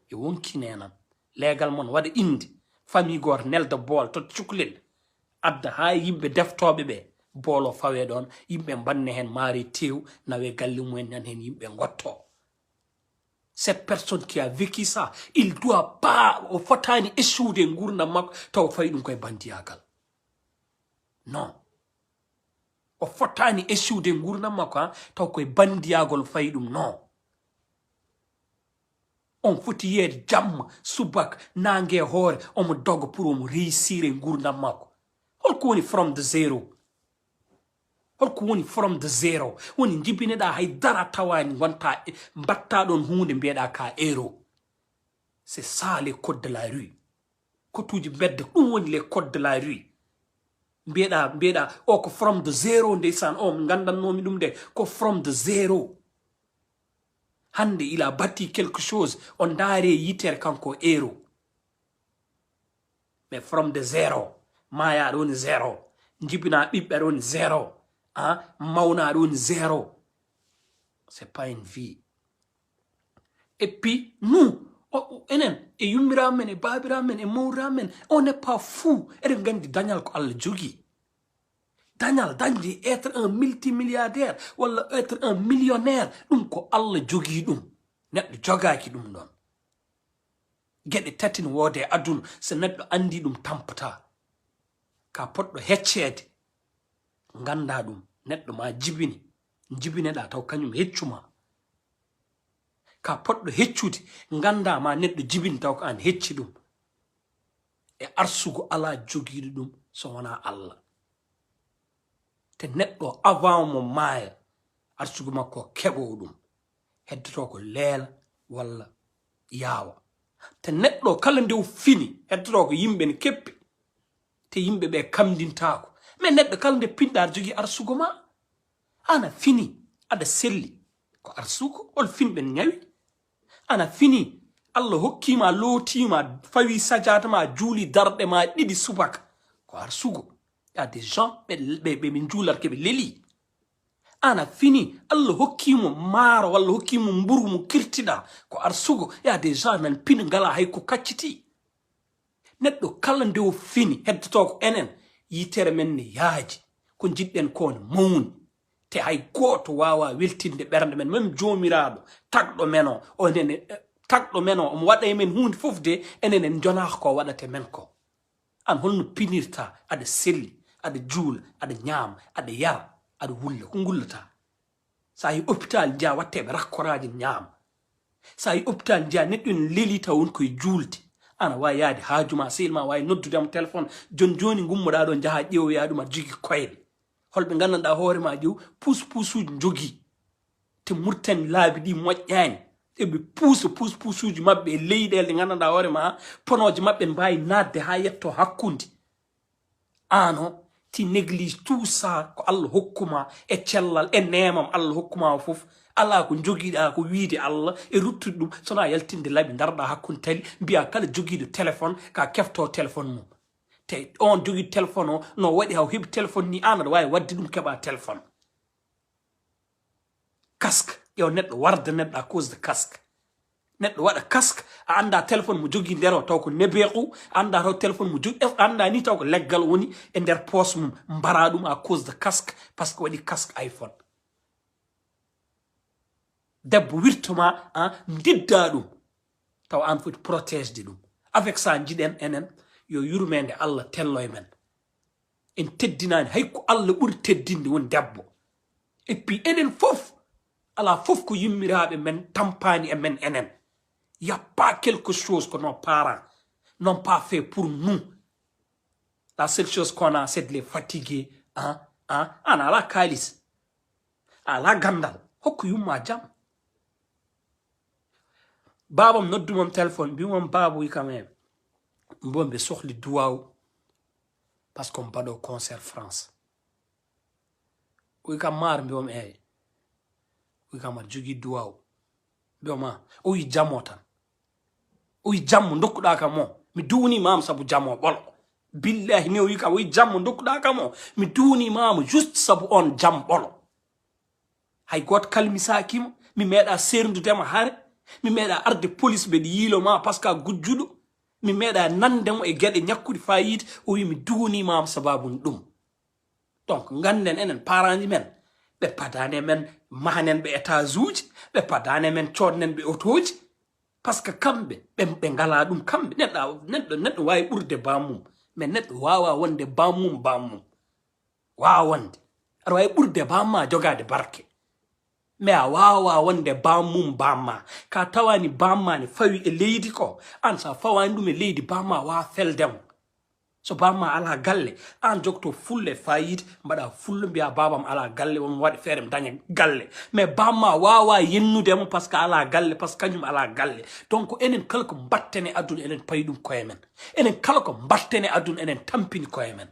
E wonki nenan. Leegal mon waɗa innde. Famille gooto nelda bool to cuklel. Adda haa yimɓe deftooɓe ɓe. Boolo fawe ɗon, yimɓe mbanne hen maare tew, nawe galle mumen nan hen yimɓe ngotto. Cette personne qui a vécu ça, il doit pas, o fotaani échoude e ngurdam makko, taw fawi ɗum koye bandiyagal. Non. O fotaani échoude e ngurdam makko, ha, taw koye bandiyagol fayi ɗum, non. On foti yeede jamma, subaka, nange hoore, omo doga pour omo réussir e ngurdam makko. Holko woni from the zero? Holko woni from the zero? Woni jibineɗa hay dara tawaani, gonta e, mbatta ɗon huunde, mbiyeɗa ka héros. C'est ça les codes de la rue. Kotuuji mbedda, ɗum woni les codes de la rue. Mbiyeɗa, mbiyeɗa, o ko from the zero, ndeysaan, o mo nganndannomi ɗum de, ko from the zero. Hannde, il a bâti quelque chose, o ndaare yitere kanko héros. Mais from the zero, maaya ɗo woni zero, jibina ɓiɓɓe ɗo woni zero, ah, mawna ɗo woni zero. C'est pas une vie. Et puis, nous, o, o, enen, e yummiraɓe men, e baabiraɓe men, e mawriraɓe men, on n'est pas fou. Eɗen nganndi dañal ko Allah jogii. Dañal, dañde, être un multimilliardaire, walla être un millionnaire, ɗum ko Allah jogii ɗum. Neɗɗo jogaaki ɗum ɗon. Geɗe tati ne woodi e aduna, so neɗɗo anndi ɗum, tampata. Ka poɗɗo hecceede, ngannda ɗum, neɗɗo ma jibini, jibineɗa taw kañum heccu ma. Ka poɗɗo heccude, ngannda ma neɗɗo jibini taw ko an hecci ɗum. E arsugo alaa jogiiɗo ɗum so wonaa Allah. Te neɗɗo avant mo maaya, arsugo makko keɓo ɗum. Heddoto ko leela walla yaawa. Te neɗɗo kala nde o fini, heddoto ko yimɓe ne keppi. Te yimɓe ɓe kamdintaako. Mais neɗɗo kala nde pinɗa aɗa jogii arsugo ma. Ana fini, aɗa selli. Ko arsugo, hol finɓe ne ñawi? Ana fini, Allah hokkima, lootima, fawi sajaada ma, juuli darɗe ma ɗiɗi subaka. Ko arsugo. Il y a des gens, ɓe, ɓe, ɓe min juulat ke ɓe leli. Ana fini, Allah hokkimo maaro, walla hokkimo mburu mo kirtiɗa. Ko arsugo. Il y a des gens nan pina ngala hay ko kacciti. Neɗɗo kala nde o fini, heddoto ko enen, yitere men ne yaaji, ko jiɗɗen ko ne mawni. Te hay gooto waawa weltinde ɓernde men, même Joomiraaɗo, tagɗo men o, o enen, eh, tagɗo men o, omo waɗa e men huunde fof de, enen en njonaa ko waɗate men ko. An holno pinirta, aɗa selli, aɗa juula, aɗa ñaama, aɗa yara, aɗa wulla, ko ngullata? Sa yi hôpital, njiya watteɓe rakkoraaji ñaama. Sa yi hôpital, njiya neɗɗo ene leli taw won koye juulde. Ana waawi yaade haaju ma, sehil ma waawi noddude mo téléphone. Jon jooni ngummoɗa ɗo, njaha ƴeewoya ɗum, aɗa jogii koyɗe. Holɓe nganndanɗa hoore ma ƴeew, puus puusuuji njogii. Te Murtani laabi ɗi moƴƴaani. Eɓe puusa puus puusuuji maɓɓe e leyɗeele ɗe nganndanɗa hoore ma, ponooje maɓɓe ne mbaawi naatde haa yetto hakkunde. An o, tu négliges tout ça ko Allah hokkuma e cellal, e neema mo Allah hokkuma o fof. Alaa ko jogiɗa ko wiide Allah e ruttude ɗum, sona yaltinde laabi, darɗa hakkunde tali, mbiya kala jogiiɗo téléphone, ka kefto téléphone mum. Te on jogiiɗo téléphone o, no waɗi haw heɓi téléphone ni, an aɗa waawi waɗde ɗum keɓa téléphone. Casque, ƴeew neɗɗo warda neɗɗo à cause de casque. Neɗɗo waɗa casque, a annda téléphone mo jogii nder o, taw ko nebeequ, a annda taw téléphone mo jogii, a annda ni taw ko leggal woni e nder poos mum, mbara ɗum à cause de casque, parce que waɗi casque iPhone. Debbo wirtoma, a ndidda ɗum, taw an foti protégede ɗum. Avec ça, njiɗen enen yo yurmeende Allah tello e men. En teddinaani, hay ko Allah ɓuri teddinde woni debbo. Et puis enen fof, alaa fof ko yummiraaɓe men tampaani e men enen. Il y a pas quelque chose que nos parents n'ont pas fait pour nous. La seule chose qu'on a, c'est de les fatiguer. Hein? Hein? An alaa kaalis, alaa ganndal, hokku yumma jam. Baabam noddu mam téléphone, mbi mam baabu wi kam e mbo mbe sohli duwaw, parce que on mbaɗo concert France. Wi kam maar, mbi mam eyi. Wi kam aɗa jogii duwaw. Mbi mam a o wi jammo tan. O wi jammo ndokkuɗa kam o, mi duwni mam sabu jammo ɓolo. Billahi ni o wi kam, o wi jammo ndokkuɗa kam o, mi duwni mam juste sabu on jam ɓolo. Hay gooto kalmisaaki mo, mi meeɗa seerndude mo hare, mi meeɗa arde police mbeɗa yiilo ma parce que a gujjuɗo, mi meeɗa nande mo e geɗe ñakkuɗe fayida, o wi mi duwni mam sababu ɗum. Donc ngannden enen parentji men, ɓe padani men mahanen ɓe étage uji, ɓe padani men codnen ɓe otoji, parce que kamɓe ɓe ɓe ngala ɗum. Kamɓe neɗɗo neɗɗo neɗɗo wawi ɓurde bammum, mais neɗɗo wawa wonde bammum bammum. Wawa wonde, aɗa wawi ɓurde bamma jogade barke, mais a wawa wonde bammum bamma. Ka tawani bamma ne fawi e leydi ko, an sa fawani ɗum e leydi bamma wawa feldemo. So bamma ala galle, an jogto fulle fayida, mbaɗa fulla mbiya babam ala galle, won waɗi feere mi daña galle. Mais bamma wawa yennude mo parce que ala galle, parce que kañum ala galle. Donc enen kala ko mbatten e aduna enen payi ɗum koye men. Enen kala ko mbatten e aduna enen tampini koye men.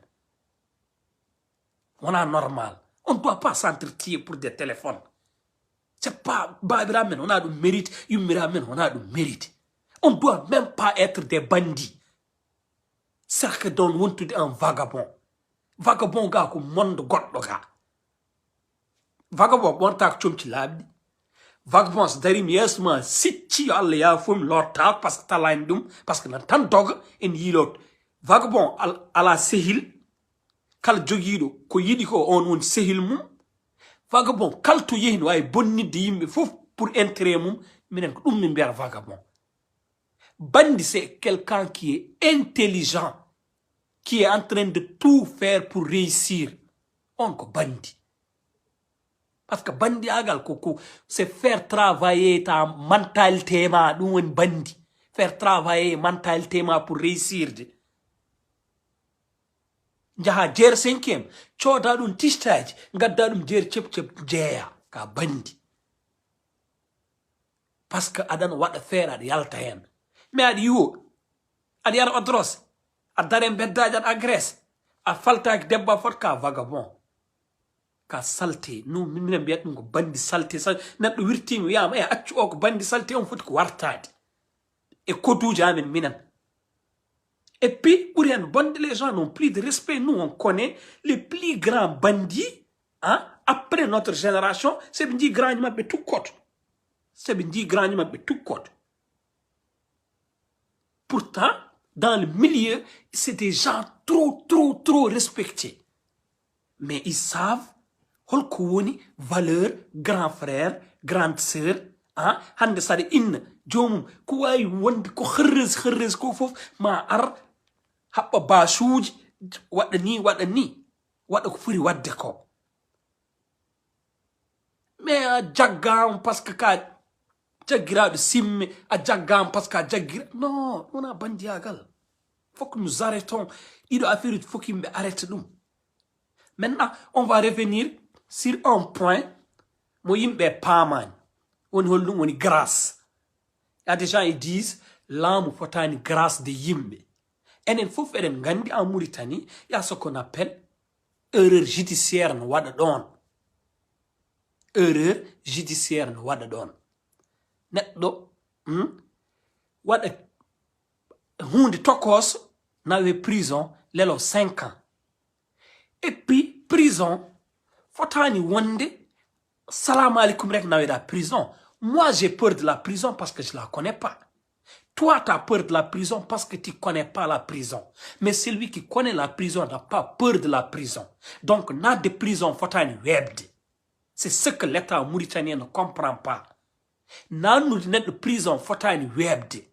Wona normal. On doit pas s'entretuer pour des téléphones. C'est pas, babira men wona ɗum mérite, yummira men wona ɗum mérite. On doit même pas être des bandits. Saka don wontude un vagabond. Vagabond ga ko monde goɗɗo ga. Vagabond ɓorta ko comci laaɓɗi. Vagabond so darima yeeso ma sicci yo Allah yaafo mi lotta parce que talani ɗum, parce que nan tan doga en yiiloto. Vagabond al-, ala sehil. Kala jogiiɗo ko yiɗi ko on woni sehil mum. Vagabond kala to yehi no wawi bonnidde yimɓe fof pour intérêt mum. Minen ko ɗum min mbiyata vagabond. Bandi, c'est quelqu'un qui est intelligent, qui est en train de tout faire pour réussir. On ko bandi. Parce que bandiyagal ko, ko c'est faire travailler ta mentalité ma, ɗum woni bandi. Faire travailler mentalité ma pour réussir de. Njaha jeer cinquième, cooda ɗum tistaji, gadda ɗum jeer cep cep jeeya, ka bandi. Parce que aɗan waɗa feere, aɗa yalta hen. Mais aɗa yiwo, aɗa yara odros, aɗa dare mbeddaji, aɗa agresse, a faltaki debbo, a fot ka vagabond. Ka salte, no minen mbiyata ɗum ko bandi salte. Sa-, neɗɗo wirtima wiyama, "E accu o ko bandi salte, on foti ko wartade." E koduji amen minen. Et puis, ɓuri hen bonde, les gens n'ont plus de respect. Nous, on connaît les plus grands bandits, hein, après notre génération, c'est ɓe jii grand maɓɓe tukkoto. C'est ɓe jii grand maɓɓe tukkoto. Pourtant, dans le milieu, c'est des gens trop, trop, trop respectés. Mais ils savent holko woni valeur grand frère, grande sœur, hein? Hande saɗa inna joomum, ko wawi wonde ko heureuse, heureuse ko fof, ma ar haɓɓa basuuji, waɗa ni, waɗa ni, waɗa ko foti waɗde ko. Mais a jaggama parce que ka jaggiraɗo simme, a jaggama parce que a jaggira. Non, ɗum wona bandiyagal. Faut que nous arrêtons. Ɗiɗo affaire uji fof yimɓe arrête ɗum. Maintenant, on va revenir sur un point mo yimɓe paamani. Woni holɗum? Woni grâce. Il y a des gens, ils disent, laamu fotani grâce de yimɓe. Enen fof eɗen nganndi en Mauritanie, il y a ce qu'on appelle erreur judiciaire no waɗa ɗon. Erreur judiciaire no waɗa ɗon. Neɗɗo, hmm, waɗa huunde tokos, nawe prison, lelo cinq ans. Et puis, prison, fotani wonde, salamu alaikum rek naweɗa prison. Moi, j'ai peur de la prison parce que je la connais pas. Toi, tu as peur de la prison parce que tu connais pas la prison. Mais celui qui connaît la prison n'a pas peur de la prison. Donc, naatde prison fotaani weeɓde. C'est ce que l'État mauritanien ne comprend pas. Naatnude neɗɗo prison fotaani weeɓde.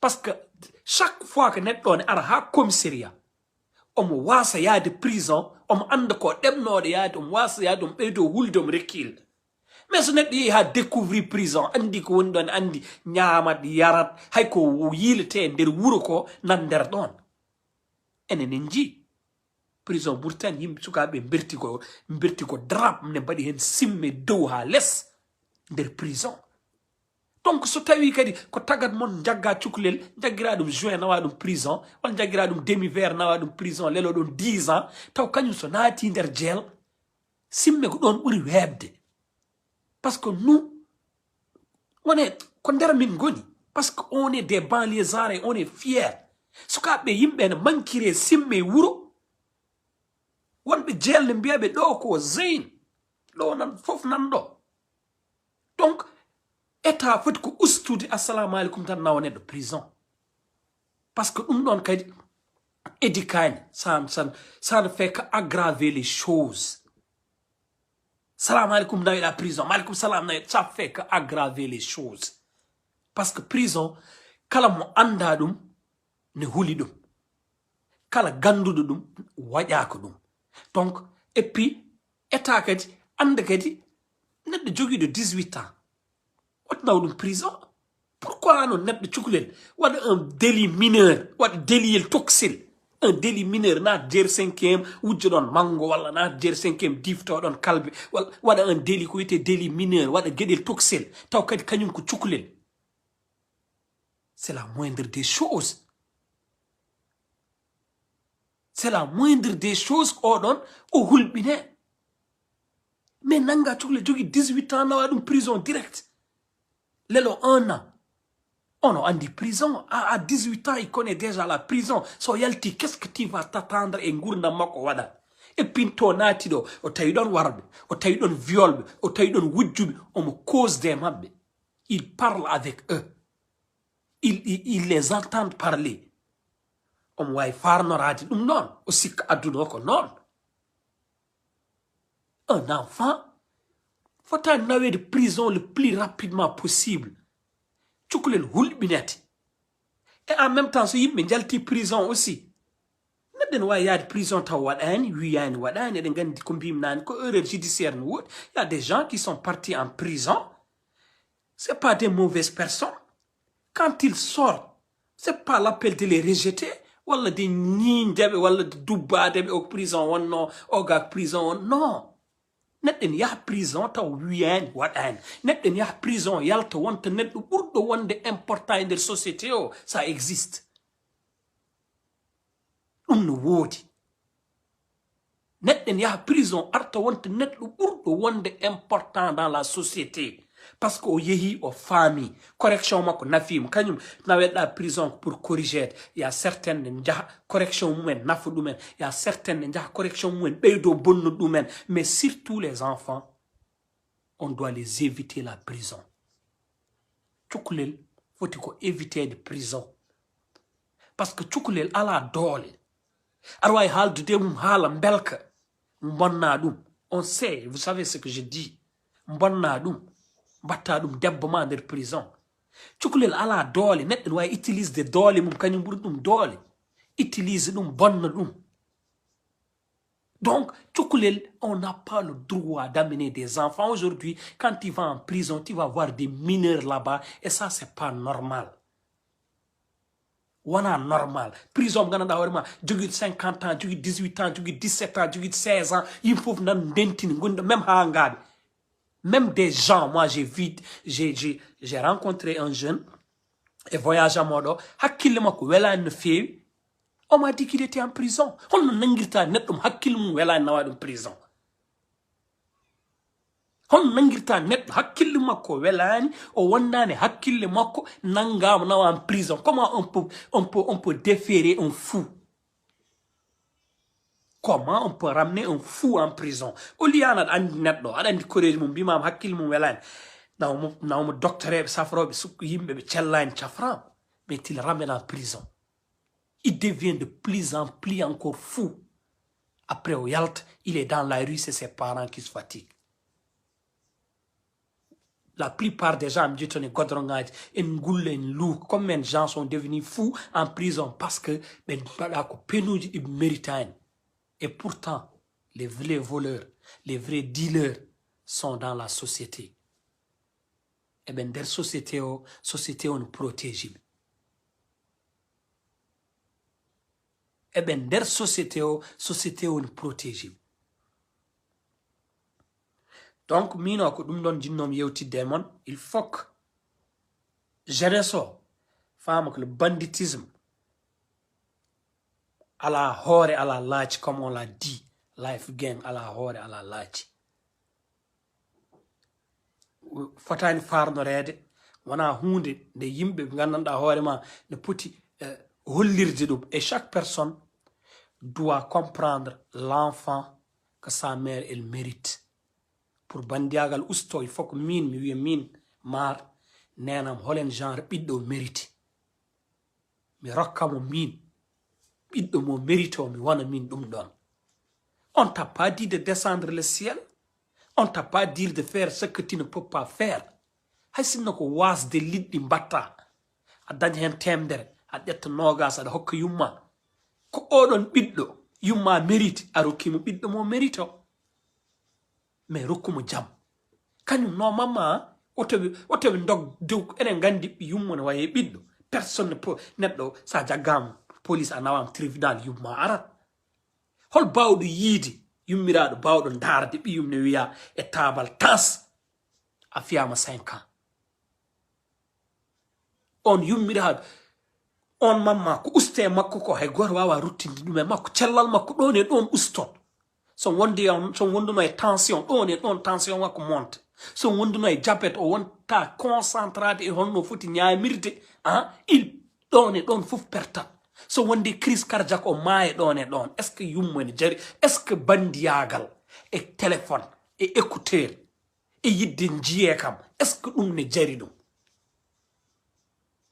Parce que chaque fois que neɗɗo ne ara haa commissariat, omo waasa yaade prison, omo annda ko ɗeɓnooɗo yaade, omo waasa yaade, omo ɓeydo hulde, omo rekkil. Mais so neɗɗo yehi haa découvrir prison, anndi ko woni ɗon, anndi ñaamat, yarat, hay ko yiilete e nder wuro ko nan nder ɗon. Enen en njii prison Mauritanie, yimɓe sukaaɓe mberti ko, mberti ko drap ne mbaɗi heen simme dow haa les nder prison. Donc so tawi kadi ko tagat mon njagga cukalel, njaggira ɗum juin nawa ɗum prison, walla njaggira ɗum demi vert nawa ɗum prison, lelo ɗum dix ans, taw kañum so naati nder jeel, simme ko ɗon ɓuri weeɓde. Parce que nous, on est, ko nder min ngoni. Parce que on est des banlieusards et on est fiers. Sukaaɓe yimɓe ene mankire simme e wuro. Wonɓe jeel ne mbiya ɓe ɗo ko Zeyn. Ɗo nan fof nan ɗo. Donc, État foti ko ustude assalamu alaikum tan nawa neɗɗo prison. Parce que ɗum ɗon kadi édicani, ça, ça, ça ne fait que aggraver les choses. Salamu alaikum, nawi la prison. Malikum salam, nawi, ça fait que aggraver les choses. Parce que prison, kala mo annda ɗum, ne huli ɗum. Kala ganduɗo ɗum, waƴa ko ɗum. Donc, et puis, État kadi, annda kadi, neɗɗo jogiiɗo dix-huit ans, wata naw ɗum prison. Pourquoi non neɗɗo cukalel waɗa un délit mineur, waɗa déliyel toksel? Un délit mineur, naat jeer cinquième, wujjo ɗon mango, walla naat jeer cinquième, difto ɗon kalbe, walla waɗa un délit ko wiyetee délit mineur, waɗa geɗel toksel, taw kadi kañum ko cukalel. C'est la moindre des choses. C'est la moindre des choses, oɗon o hulɓine. Mais nanga cukalel jogi dix-huit ans, nawa ɗum prison direct. Lelo un an. On a dit prison. À, à dix-huit ans, il connaît déjà la prison. So yalti, qu'est-ce que tu vas t'attendre e ngurdam makko waɗa? E pinto naati ɗo, o tawi ɗon warɓe, o tawi ɗon violɓe, o tawi ɗon wujjuɓe, omo cause de maɓɓe. Il parle avec eux. Il, il, il les entend parler. Omo wawi farnoraade ɗum noon, o sikka aduna o ko noon. Un enfant fotani naweede prison le plus rapidement possible. Cukalel hulɓinete. Et en même temps, so yimɓe njalti prison aussi, neɗɗo ne wawi yaade prison taw waɗani, wiyani waɗani, eɗen gandi ko mbimi nani, ko erreur judiciaire no woodi. Il y a des gens qui sont partis en prison. C'est pas des mauvaises personnes. Quand ils sortent, c'est pas l'appel de les rejeter, walla de ñiiñde ɓe, walla de dubbaade ɓe, o prison wonno, o ga prison won. Non. Neɗɗo ne yaha prison taw wiyani, waɗani. Neɗɗo ne yaha prison, yalta, wonta neɗɗo ɓurɗo wonde important e nder société o, ça existe. Ɗum no woodi. Neɗɗo ne yaha prison, arta wonta neɗɗo ɓurɗo wonde important dans la société. Parce que o yehi, o faami. Correction makko nafiima. Kañum naweɗa prison pour corriger. Il y a certaines ne njaha correction mumen nafa ɗumen. Il y a certaines ne njaha correction mumen ɓeydo bonno ɗumen. Mais surtout les enfants, on doit les éviter la prison. Cukalel foti ko éviter de prison. Parce que cukalel ala doole. Aɗa wawi haaldude mum haala mbelka. Bonna ɗum. On sait, vous savez ce que je dis. Bonna ɗum. Mbatta ɗum debbo ma nder prison. Cukalel ala doole. Neɗɗo ne wawi utiliser de doole mum, kañum ɓuri ɗum doole. Utiliser ɗum, bonna ɗum. Donc, cukalel, on n'a pas le droit d'amener des enfants. Aujourd'hui, quand tu vas en prison, tu vas voir des mineurs là-bas. Et ça, c'est pas normal. Wona normal. Prison, mo ganduɗa hoore ma, jogi cinquante ans, jogi dix-huit ans, jogi dix-sept ans, jogi seize ans. Yimɓe fof nan ndentini, gonɗo même ha ngaaɓe. Même des gens, moi j'ai vu, j'ai, j'ai, j'ai rencontré un jeune e voyage am oɗo, hakkille makko welani no feewi. On m'a dit qu'il était en prison. Holno nangirta neɗɗo mo hakkille mum welani nawa ɗum prison? Holno nangirta neɗɗo hakkille makko welani, o wondani hakkille makko, nangama nawa en prison? Comment on peut, on peut, on peut déférer un fou? Comment on peut ramener un fou en prison? Au lieu an aɗa andi neɗɗo, aɗa andi koreeji mum, mbimama hakkille mum welani. Nawmo nawmo doctoreɓe safroɓe sukko yimɓe ɓe cellani cafram, mais il ramène en prison. Il devient de plus en plus encore fou. Après o yalta, il est dans la rue, c'est ses parents qui se fatiguent. La plupart des gens mi jettoni godrongaji en gulla en luu comme men gens sont devenus fous en prison parce que ɓe mbaɗa ko penuji ɗi mérita en. Et pourtant les vrais voleurs, les vrais dealers sont dans la société. Eɓe nder société o, société o no protégé ɓe. Eɓe nder société o, société o no protégé ɓe. Donc mino ko ɗum ɗon jinnomi yewtidde e mon. Il faut que jeunesse o faama que le banditisme ala hoore ala laaci, comme on l'a dit, life gang ala hoore ala laaci. Fotani farnoreede, wona huunde nde yimɓe ɓe nganndanɗa hoore ma ne poti eh, hollirde ɗum. Et chaque personne doit comprendre l'enfant que sa mère elle mérite. Pour bandiyagal usto, il faut que min mi wiya min maar nenam holen genre ɓiɗɗo mérite. Mi rokka mo min ɓiɗɗo mo mérite o, mi wona min ɗum ɗon. On t'a pas dit de descendre le ciel. On t'a pas dit de faire ce que tu ne peux pas faire. Hay sinno ko wasde liɗɗi mbatta, a daña hen temedere, a ƴetta nogas aɗa hokka yumma. Ko oɗon ɓiɗɗo yumma mérite, a rokkimo ɓiɗɗo mo mérite o. Mais rokkumo jam. Kañum no mamma o tawi o tawi ndog dow, enen nganndi yummo ne wayi e ɓiɗɗo. Personne ne po neɗɗo sa jaggama police a nawama tribunal yumma arat. Hol bawɗo yiide yummiraaɗo bawɗo ndaarde ɓiyum ne wiya e taabal tas a fiyama cinq ans? On yummiraaɗo on mamma ko uste e makko ko hay gooto wawa ruttinde ɗum e makko, cellal makko ɗon e ɗon ustot. So wonde on so wonduno e tension ɗon e ɗon tension makko monte. So wonduno e jabet o wonta concentrade e honno foti ñaamirde, ah il ɗon e ɗon fof pertat. So wonde crise cardiaque o maaye ɗon e ɗon, est ce que yummo ene jari? Est ce que bandiyaagal e téléphone e écouteur e yidde njiyee kam? Est ce que ɗum ne jari ɗum?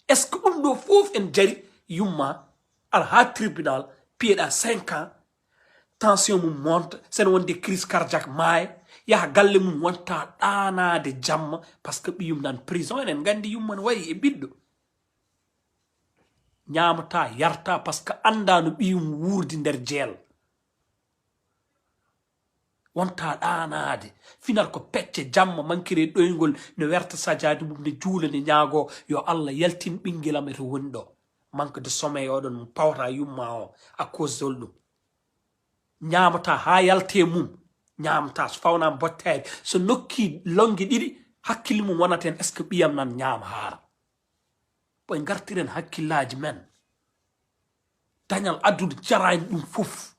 Est ce que ɗum ɗo fof en jari? Yumma ala ha tribunal piyeɗa cinq ans, tension mum monta, sene wonde crise cardiaque maaye, yaha galle mum wonta ɗaanaade jamma. Par ce que ɓiyum nan prison, enen nganndi yumma no wayi e ɓiɗɗo. Ñaamata yarta par ce que annda no ɓiyum wuurdi nder jeel. Wonta ɗaanaade, finar ko pecce jamma mankire ɗoyngol no werta sajaadi mum ne juula ne ñaago yo allah yaltin ɓingilam e to woni ɗo. Manque de sommeil oɗon mo pawata yumma o à cause de holɗum? Ñaamata ha yalte mum, ñaamata so fawnama bottayde so nokki longge ɗiɗi hakkille mum wonata hen est ce que ɓiyam nan ñaama haara? Ɓoy gartiren hakkillaaji men. Dañal addude jarani ɗum fof.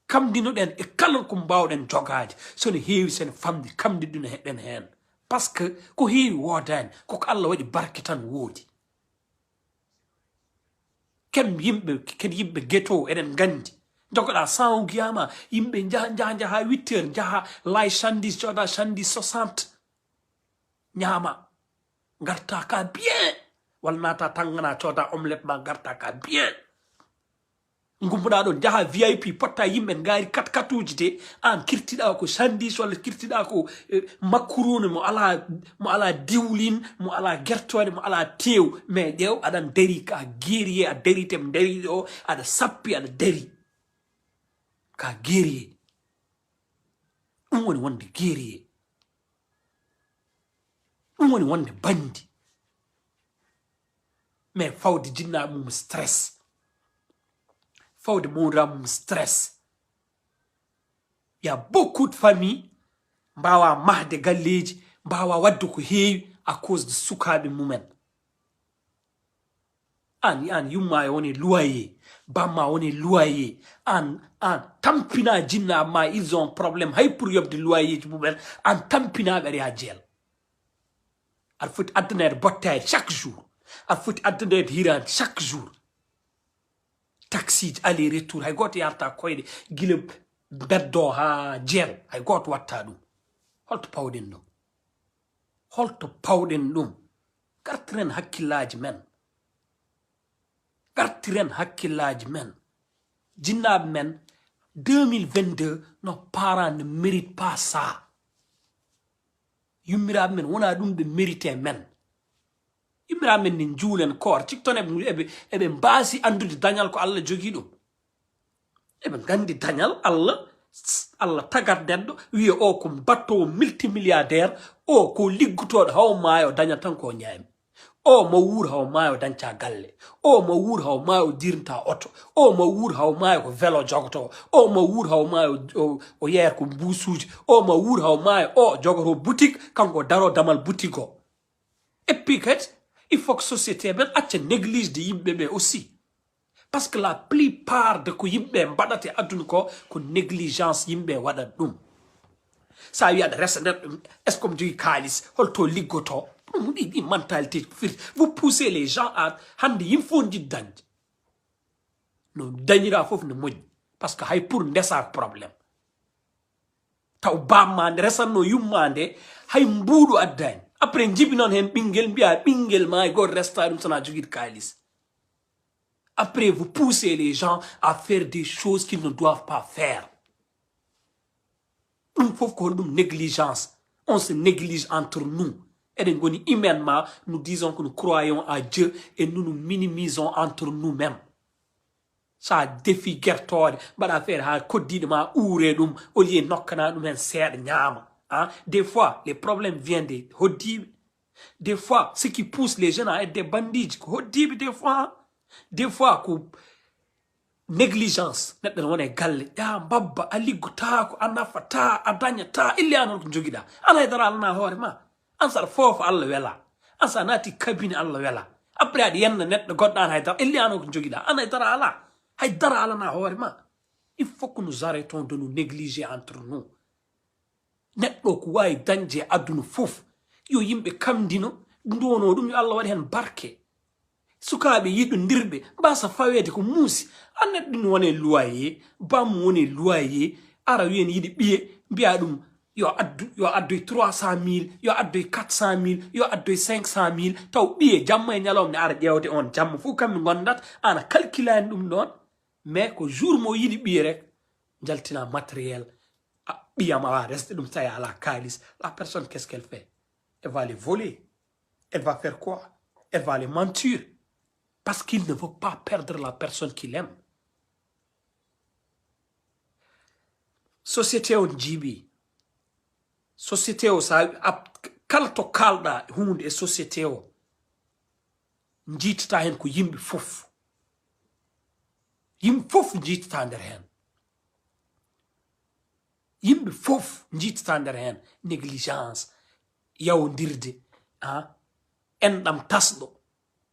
Kamdinoɗen e kala ko mbawɗen jogaade, so ne heewi so ne famdi kamdiɗen heɗen heen. Par ce que ko heewi woodani, koko allah waɗi barke tan woodi. Ken yimɓe ken yimɓe geto eɗen nganndi, jogoɗa cent o giyama yimɓe njaha njaha njaha huit heures njaha lay chandise cooda chandise soixante, ñaama, ngarta ka bien. Walla naata tangana cooda omelette ma ngarta ka bien. Ngumbuɗa ɗon njaha vip potta yimɓe ngaari kat katuji de, an kirtiɗa ko sandis walla kirtiɗa ko eh, makkuruni mo ala mo ala diwlin, mo ala gertone, mo ala tew, mais ƴeew aɗan dari ka guerrier a dari tem dari ɗo, aɗa sappi aɗa dari ka guerrier. Ɗum woni wonde guerrier. Ɗum woni wonde bandi. Mais fawde jinnaɓe mum stress, fawde mawdira mum stress. Il y a beaucoup de famille mbawa mahde galleji, mbawa wadde ko heewi à cause de sukaɓe mumen. An an yumma e woni loyer, bamma woni loyer. An an tampina jinna amma ils ont problème hay pour yobde loyer ji mumen. An tampinaɓe ari ha jeel. Aɗa foti addanede bottayde chaque jour. Aɗa foti addanede hirande chaque jour. Taxi aller retour hay goto yarta koyɗe gila beddo ha jeel, hay goto watta ɗum. Holto pawɗen ɗo? Holto pawɗen ɗum? Gartiren hakkillaaji men. Gartiren hakkillaaji men. Jinnaaɓe men, deux mille vingt-deux, nos parents ne méritent pas ça. Yummiraaɓe men, wonaa ɗum ɓe mérité men. Yummiraaɓe men ne njuulen koor, cikton eɓe, eɓe, eɓe mbaasi anndude dañal ko Allah jogii ɗum. Eɓe nganndi dañal Allah, Allah tagat neɗɗo, wiya o ko mbattowo multimilliardaire, o ko liggotooɗo haw maayo, o dañat tan ko o ñaami. O ma wuur haw maayo, o dañca galle. O ma wuur haw maayo, o dirnta oto. O ma wuur haw maayo, ko velo jogoto. O ma wuur haw maayo, o, o yeeyat ko mbuusuuji. O ma wuur haw maayo, o jogoto boutique, kanko o daro damal boutique o. Et puis kadi, il faut que société men acca néglige de yimɓe ɓe aussi. Parce que la plupart de ko yimɓe mbaɗata e aduna ko, ko négligence yimɓe waɗat ɗum. Sa wi aɗa resa neɗɗo, est-ce que omo jogii kaalis, holto liggoto? Ɗum ɗi, ɗi mentalité firti. Vous poussez les gens à, hannde yimɓe fof jiɗi dañde. No dañira fof no moƴƴi. Parce que hay pour ndesa ko problème. Taw bamma nde resanno yumma nde, hay mbuuɗu addani. Après njibi noon heen ɓinngel, mbiya ɓinngel ma e gooto resta ɗum sana jogii kaalis. Après, vous poussez les gens à faire des choses qu'ils ne doivent pas faire. Ɗum fof ko holɗum? Négligence. On se néglige entre nous. Eɗen ngoni humainement, nous disons que nous croyons à Dieu et nous nous minimisons entre nous-mêmes. Sa defi gertoode, mbaɗa feere haa koddiiɗo ma uure ɗum, au lieu nokkana ɗum heen seeɗa ñaama. Hein? Des fois, les problèmes viennent de hoddiiɓe. Des fois, ce qui pousse les jeunes à être des bandits, ko hoddiiɓe des fois. Des fois, ko négligence. Neɗɗo ne wona e galle, ƴaa mbabba, a liggotaako, a nafataa, a dañataa, ille an holko njogiɗaa? An haydara alanaa hoore ma. An saɗa foofa Allah welaa. An sa naati cabinet Allah welaa. Après aɗa yenna neɗɗo goɗɗo an haydara, ille an holko njogiɗaa? An haydara alaa. Haydara alanaa hoore ma. Il faut que nous arrêtons de nous négliger entre nous. Neɗɗo ko waawi dañde e aduna fof, yo yimɓe kamndino, nduwono ɗum, yo Allah waɗ heen barke. Sukaaɓe yiɗondirɓe, mbasa faweede ko muusi. A neɗɗo ne wona e loyer, bamum wona e loyer, ara wiyen yiɗi ɓiye, mbiya ɗum, yo addu, yo addoy trois cent mille, yo addoy quatre cent mille, yo addoy cinq cent mille, taw ɓiye jamma e ñalawma ne ara ƴeewde on, jamma fof kamɓe ngondata, an a calculani ɗum ɗon. Mais ko jour mo yiɗi ɓiye rek, jaltina matériel, a, ɓiyam awa resde ɗum, tawi ala kaalis. La personne, qu'est-ce qu'elle fait? Elle va les voler. Elle va faire quoi? Elle va les mentir. Parce qu'il ne veut pas perdre la personne qu'il aime. Société o jiiɓi. Société o, sa, a, kala to kalɗa huunde e société o, njiitata heen ko yimɓe fof. Yimɓe fof njiitata nder heen. Yimɓe fof njiitata nder heen. Négligence, yawondirde, a, enɗam tasɗo,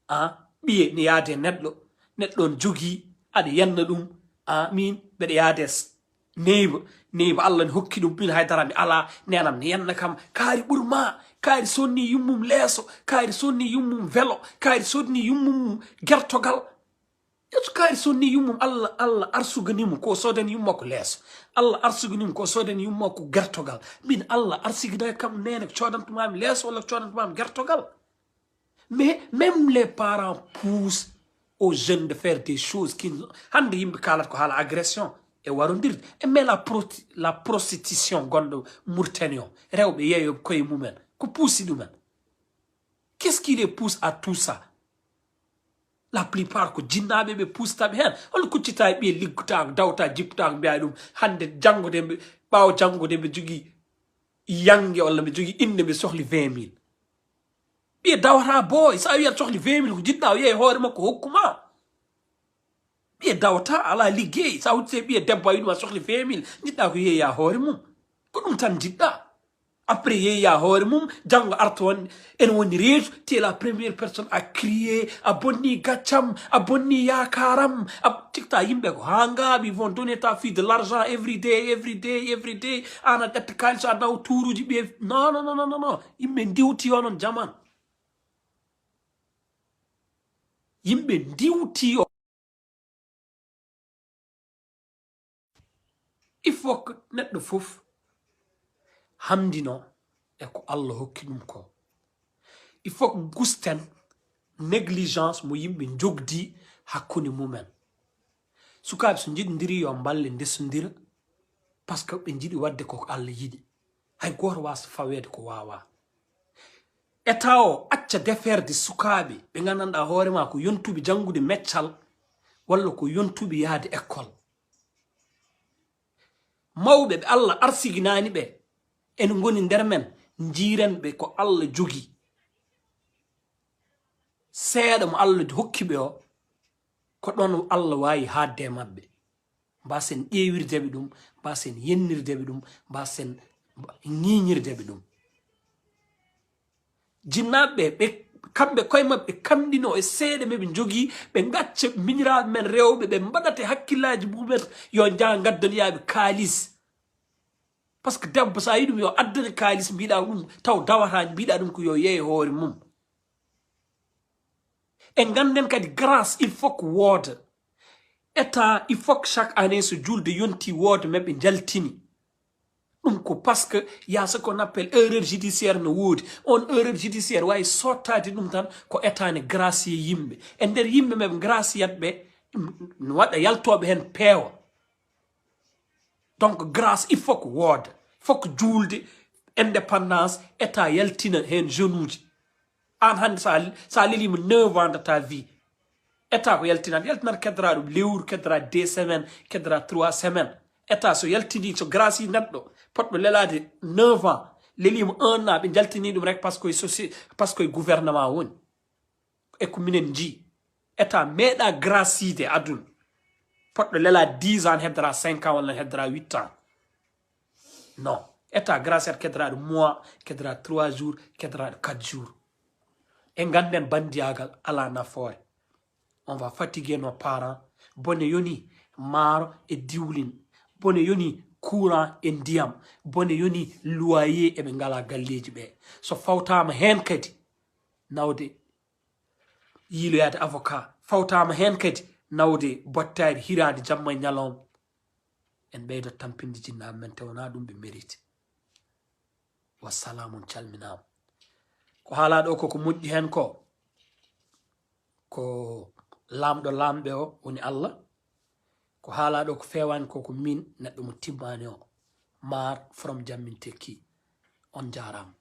a, ɓiye ne yaade neɗɗo, neɗɗo on jogii, aɗa yenna ɗum, a, min mbeɗa yaade s-, neyba, neyba Allah ne hokki ɗum, min haydara mi alaa, nenam ne yenna kam, kaari ɓur ma, kaari sonni yummum leeso, kaari sonni yummum velo, kaari sonni yummum gertogal. Yeeso kaari sonni yummum, Allah, Allah arsugani mo ko sodani yumma ko leeso. Allah arsugani mo ko sodani yumma ko gertogal. Min Allah arsigana kam nene ko codantuma mi leeso walla ko codantuma mi gertogal. Mais même les parents poussent aux jeunes de faire des choses qui, hannde yimɓe kaalat ko haala agression e warondirde. E mais la proti-, la prostitution gonɗo Mauritanie o, rewɓe yeeyoɓe koye mumen, ko puusi ɗumen? Qu'est-ce qui les pousse à tout ça? La plupart ko jinnaaɓe ɓe puustaɓe heen. Hol kuccita e ɓiye liggotaako, dawta, jippotaako, mbiya ɗum hannde, janngo de mbe-, ɓaawo janngo de mbe jogii yannge walla mbe jogii innde, mbe sohli vingt mille. Ɓiye dawata boy, sa wiyat sohli vingt mille ko jiɗɗa o yeeya hoore makko hokku ma. Ɓiye dawata, ala liggey. Sa huccite ɓiye debbo a wiɗum a sohli vingt mille, jiɗɗa ko yeeya hoore mum. Ko ɗum tan jiɗɗa. Après yeeya hoore mum, janngo arta on, ene woni reedu, tu es la première personne à crier, a bonni gaccam, a bonni yaakaaram, a tikta yimɓe ko haa ngaaɓi, vont donner ta fille de l'argent every day, every day, every day, an a ƴetta kaalis a nawa tuuruuji ɓiye, non, non, non, non, non, yimɓe ndiwti onon jaman. Yimɓe ndiwti o. Il faut que neɗɗo fof hamndino e ko Allah hokki ɗum ko. Il faut que gusten négligence mo yimɓe jogdi hakkunde mumen. Sukaaɓe so njiɗondiri yo mballe ndesondira, parce que ɓe njiɗi waɗde ko Allah yiɗi. Hay gooto waasa faweede ko waawaa. État o acca deferde sukaaɓe ɓe nganndanɗaa hoore maa ko yontuɓe janngude meccal walla ko yontuɓe yahde école. Mawɓe ɓe Allah arsiginaani ɓe ene ngoni nder men, njiiren ɓe ko Allah jogi. Seeɗa mo Allah hokki ɓe o, ko ɗoon Allah waawi haaɗde e maɓɓe. Mbaasen ƴeewirde ɓe ɗum, mbaasen yennirde ɓe ɗum, mbaasen ŋiiñirde ɓe ɗum. Jinnaaɓe ɓe, ɓe, kamɓe koye maɓɓe kamɗinoo e seeɗa ɓe ɓe njogii, ɓe ngacca miñiraaɓe men rewɓe, ɓe mbaɗata e hakkillaaji mumen, yo njah ngaddanoyaaɓe kaalis. Parce que debbo, so a yiɗum yo addane kaalis, mbiɗa ɗum, taw dawata, mbiɗa ɗum ko yo yeeye hoore mum. E ngannden kadi, grâce, il faut que wooda. État, il faut que chaque année, so julde yonti, wooda men ɓe njaltini. Ɗum ko parce que y a ce qu'on appelle erreur judiciaire no woodi. On erreur judiciaire waawi sottaade ɗum tan ko état ne gracier yimɓe. E nder yimɓe men graciat ɓe, no waɗa yaltooɓe heen peewa. Donc, grâce, il faut que wooda. Il faut que juulde, indépendance, état yaltina heen jeune uji. Aan hannde, so a, so a leliima neuf ans de ta vie, état ko yaltinat, yaltinat keddoraa ɗum lewru, keddoraa deux semaines, keddoraa trois semaines. État so yaltinii, so grâce neɗɗo, potɗo lelaade neuf ans, leliima un an, ɓe njaltinii ɗum rek parce que soci-, parce que gouvernement woni. E ko minen njii. État meeɗaa grâciede aduna. Potɗo lelaade dix ans, heddoraa cinq ans walla heddoraa huit ans. Non. État graciat, keddoraa ɗum mois, keddoraa trois jours, keddoraa quatre jours. E ngannden banndiyaagal alaa nafoore. On va fatiguer nos parents. Bone yoni maaro e diwlin. Bone yoni courant e ndiyam. Bone yoni loyer, eɓe ngalaa galleeji ɓe. So fawtaama heen kadi, nawde yiiloyaade avocat. Fawtaama heen kadi nawde bottaari hiraade jamma e ñalawma. En ɓeydat tampinde jinnaaɓe men, te wonaa ɗum ɓe mérite. Wassalaam, on calminaama. Ko haalaa ɗo ko ko moƴƴi heen ko, ko laamɗo laamɓe o woni Allah. Ko haalaa ɗo ko feewaani ko, ko miin neɗɗo mo timmaani o. Maar from Jammin Tekki. On njaaraama.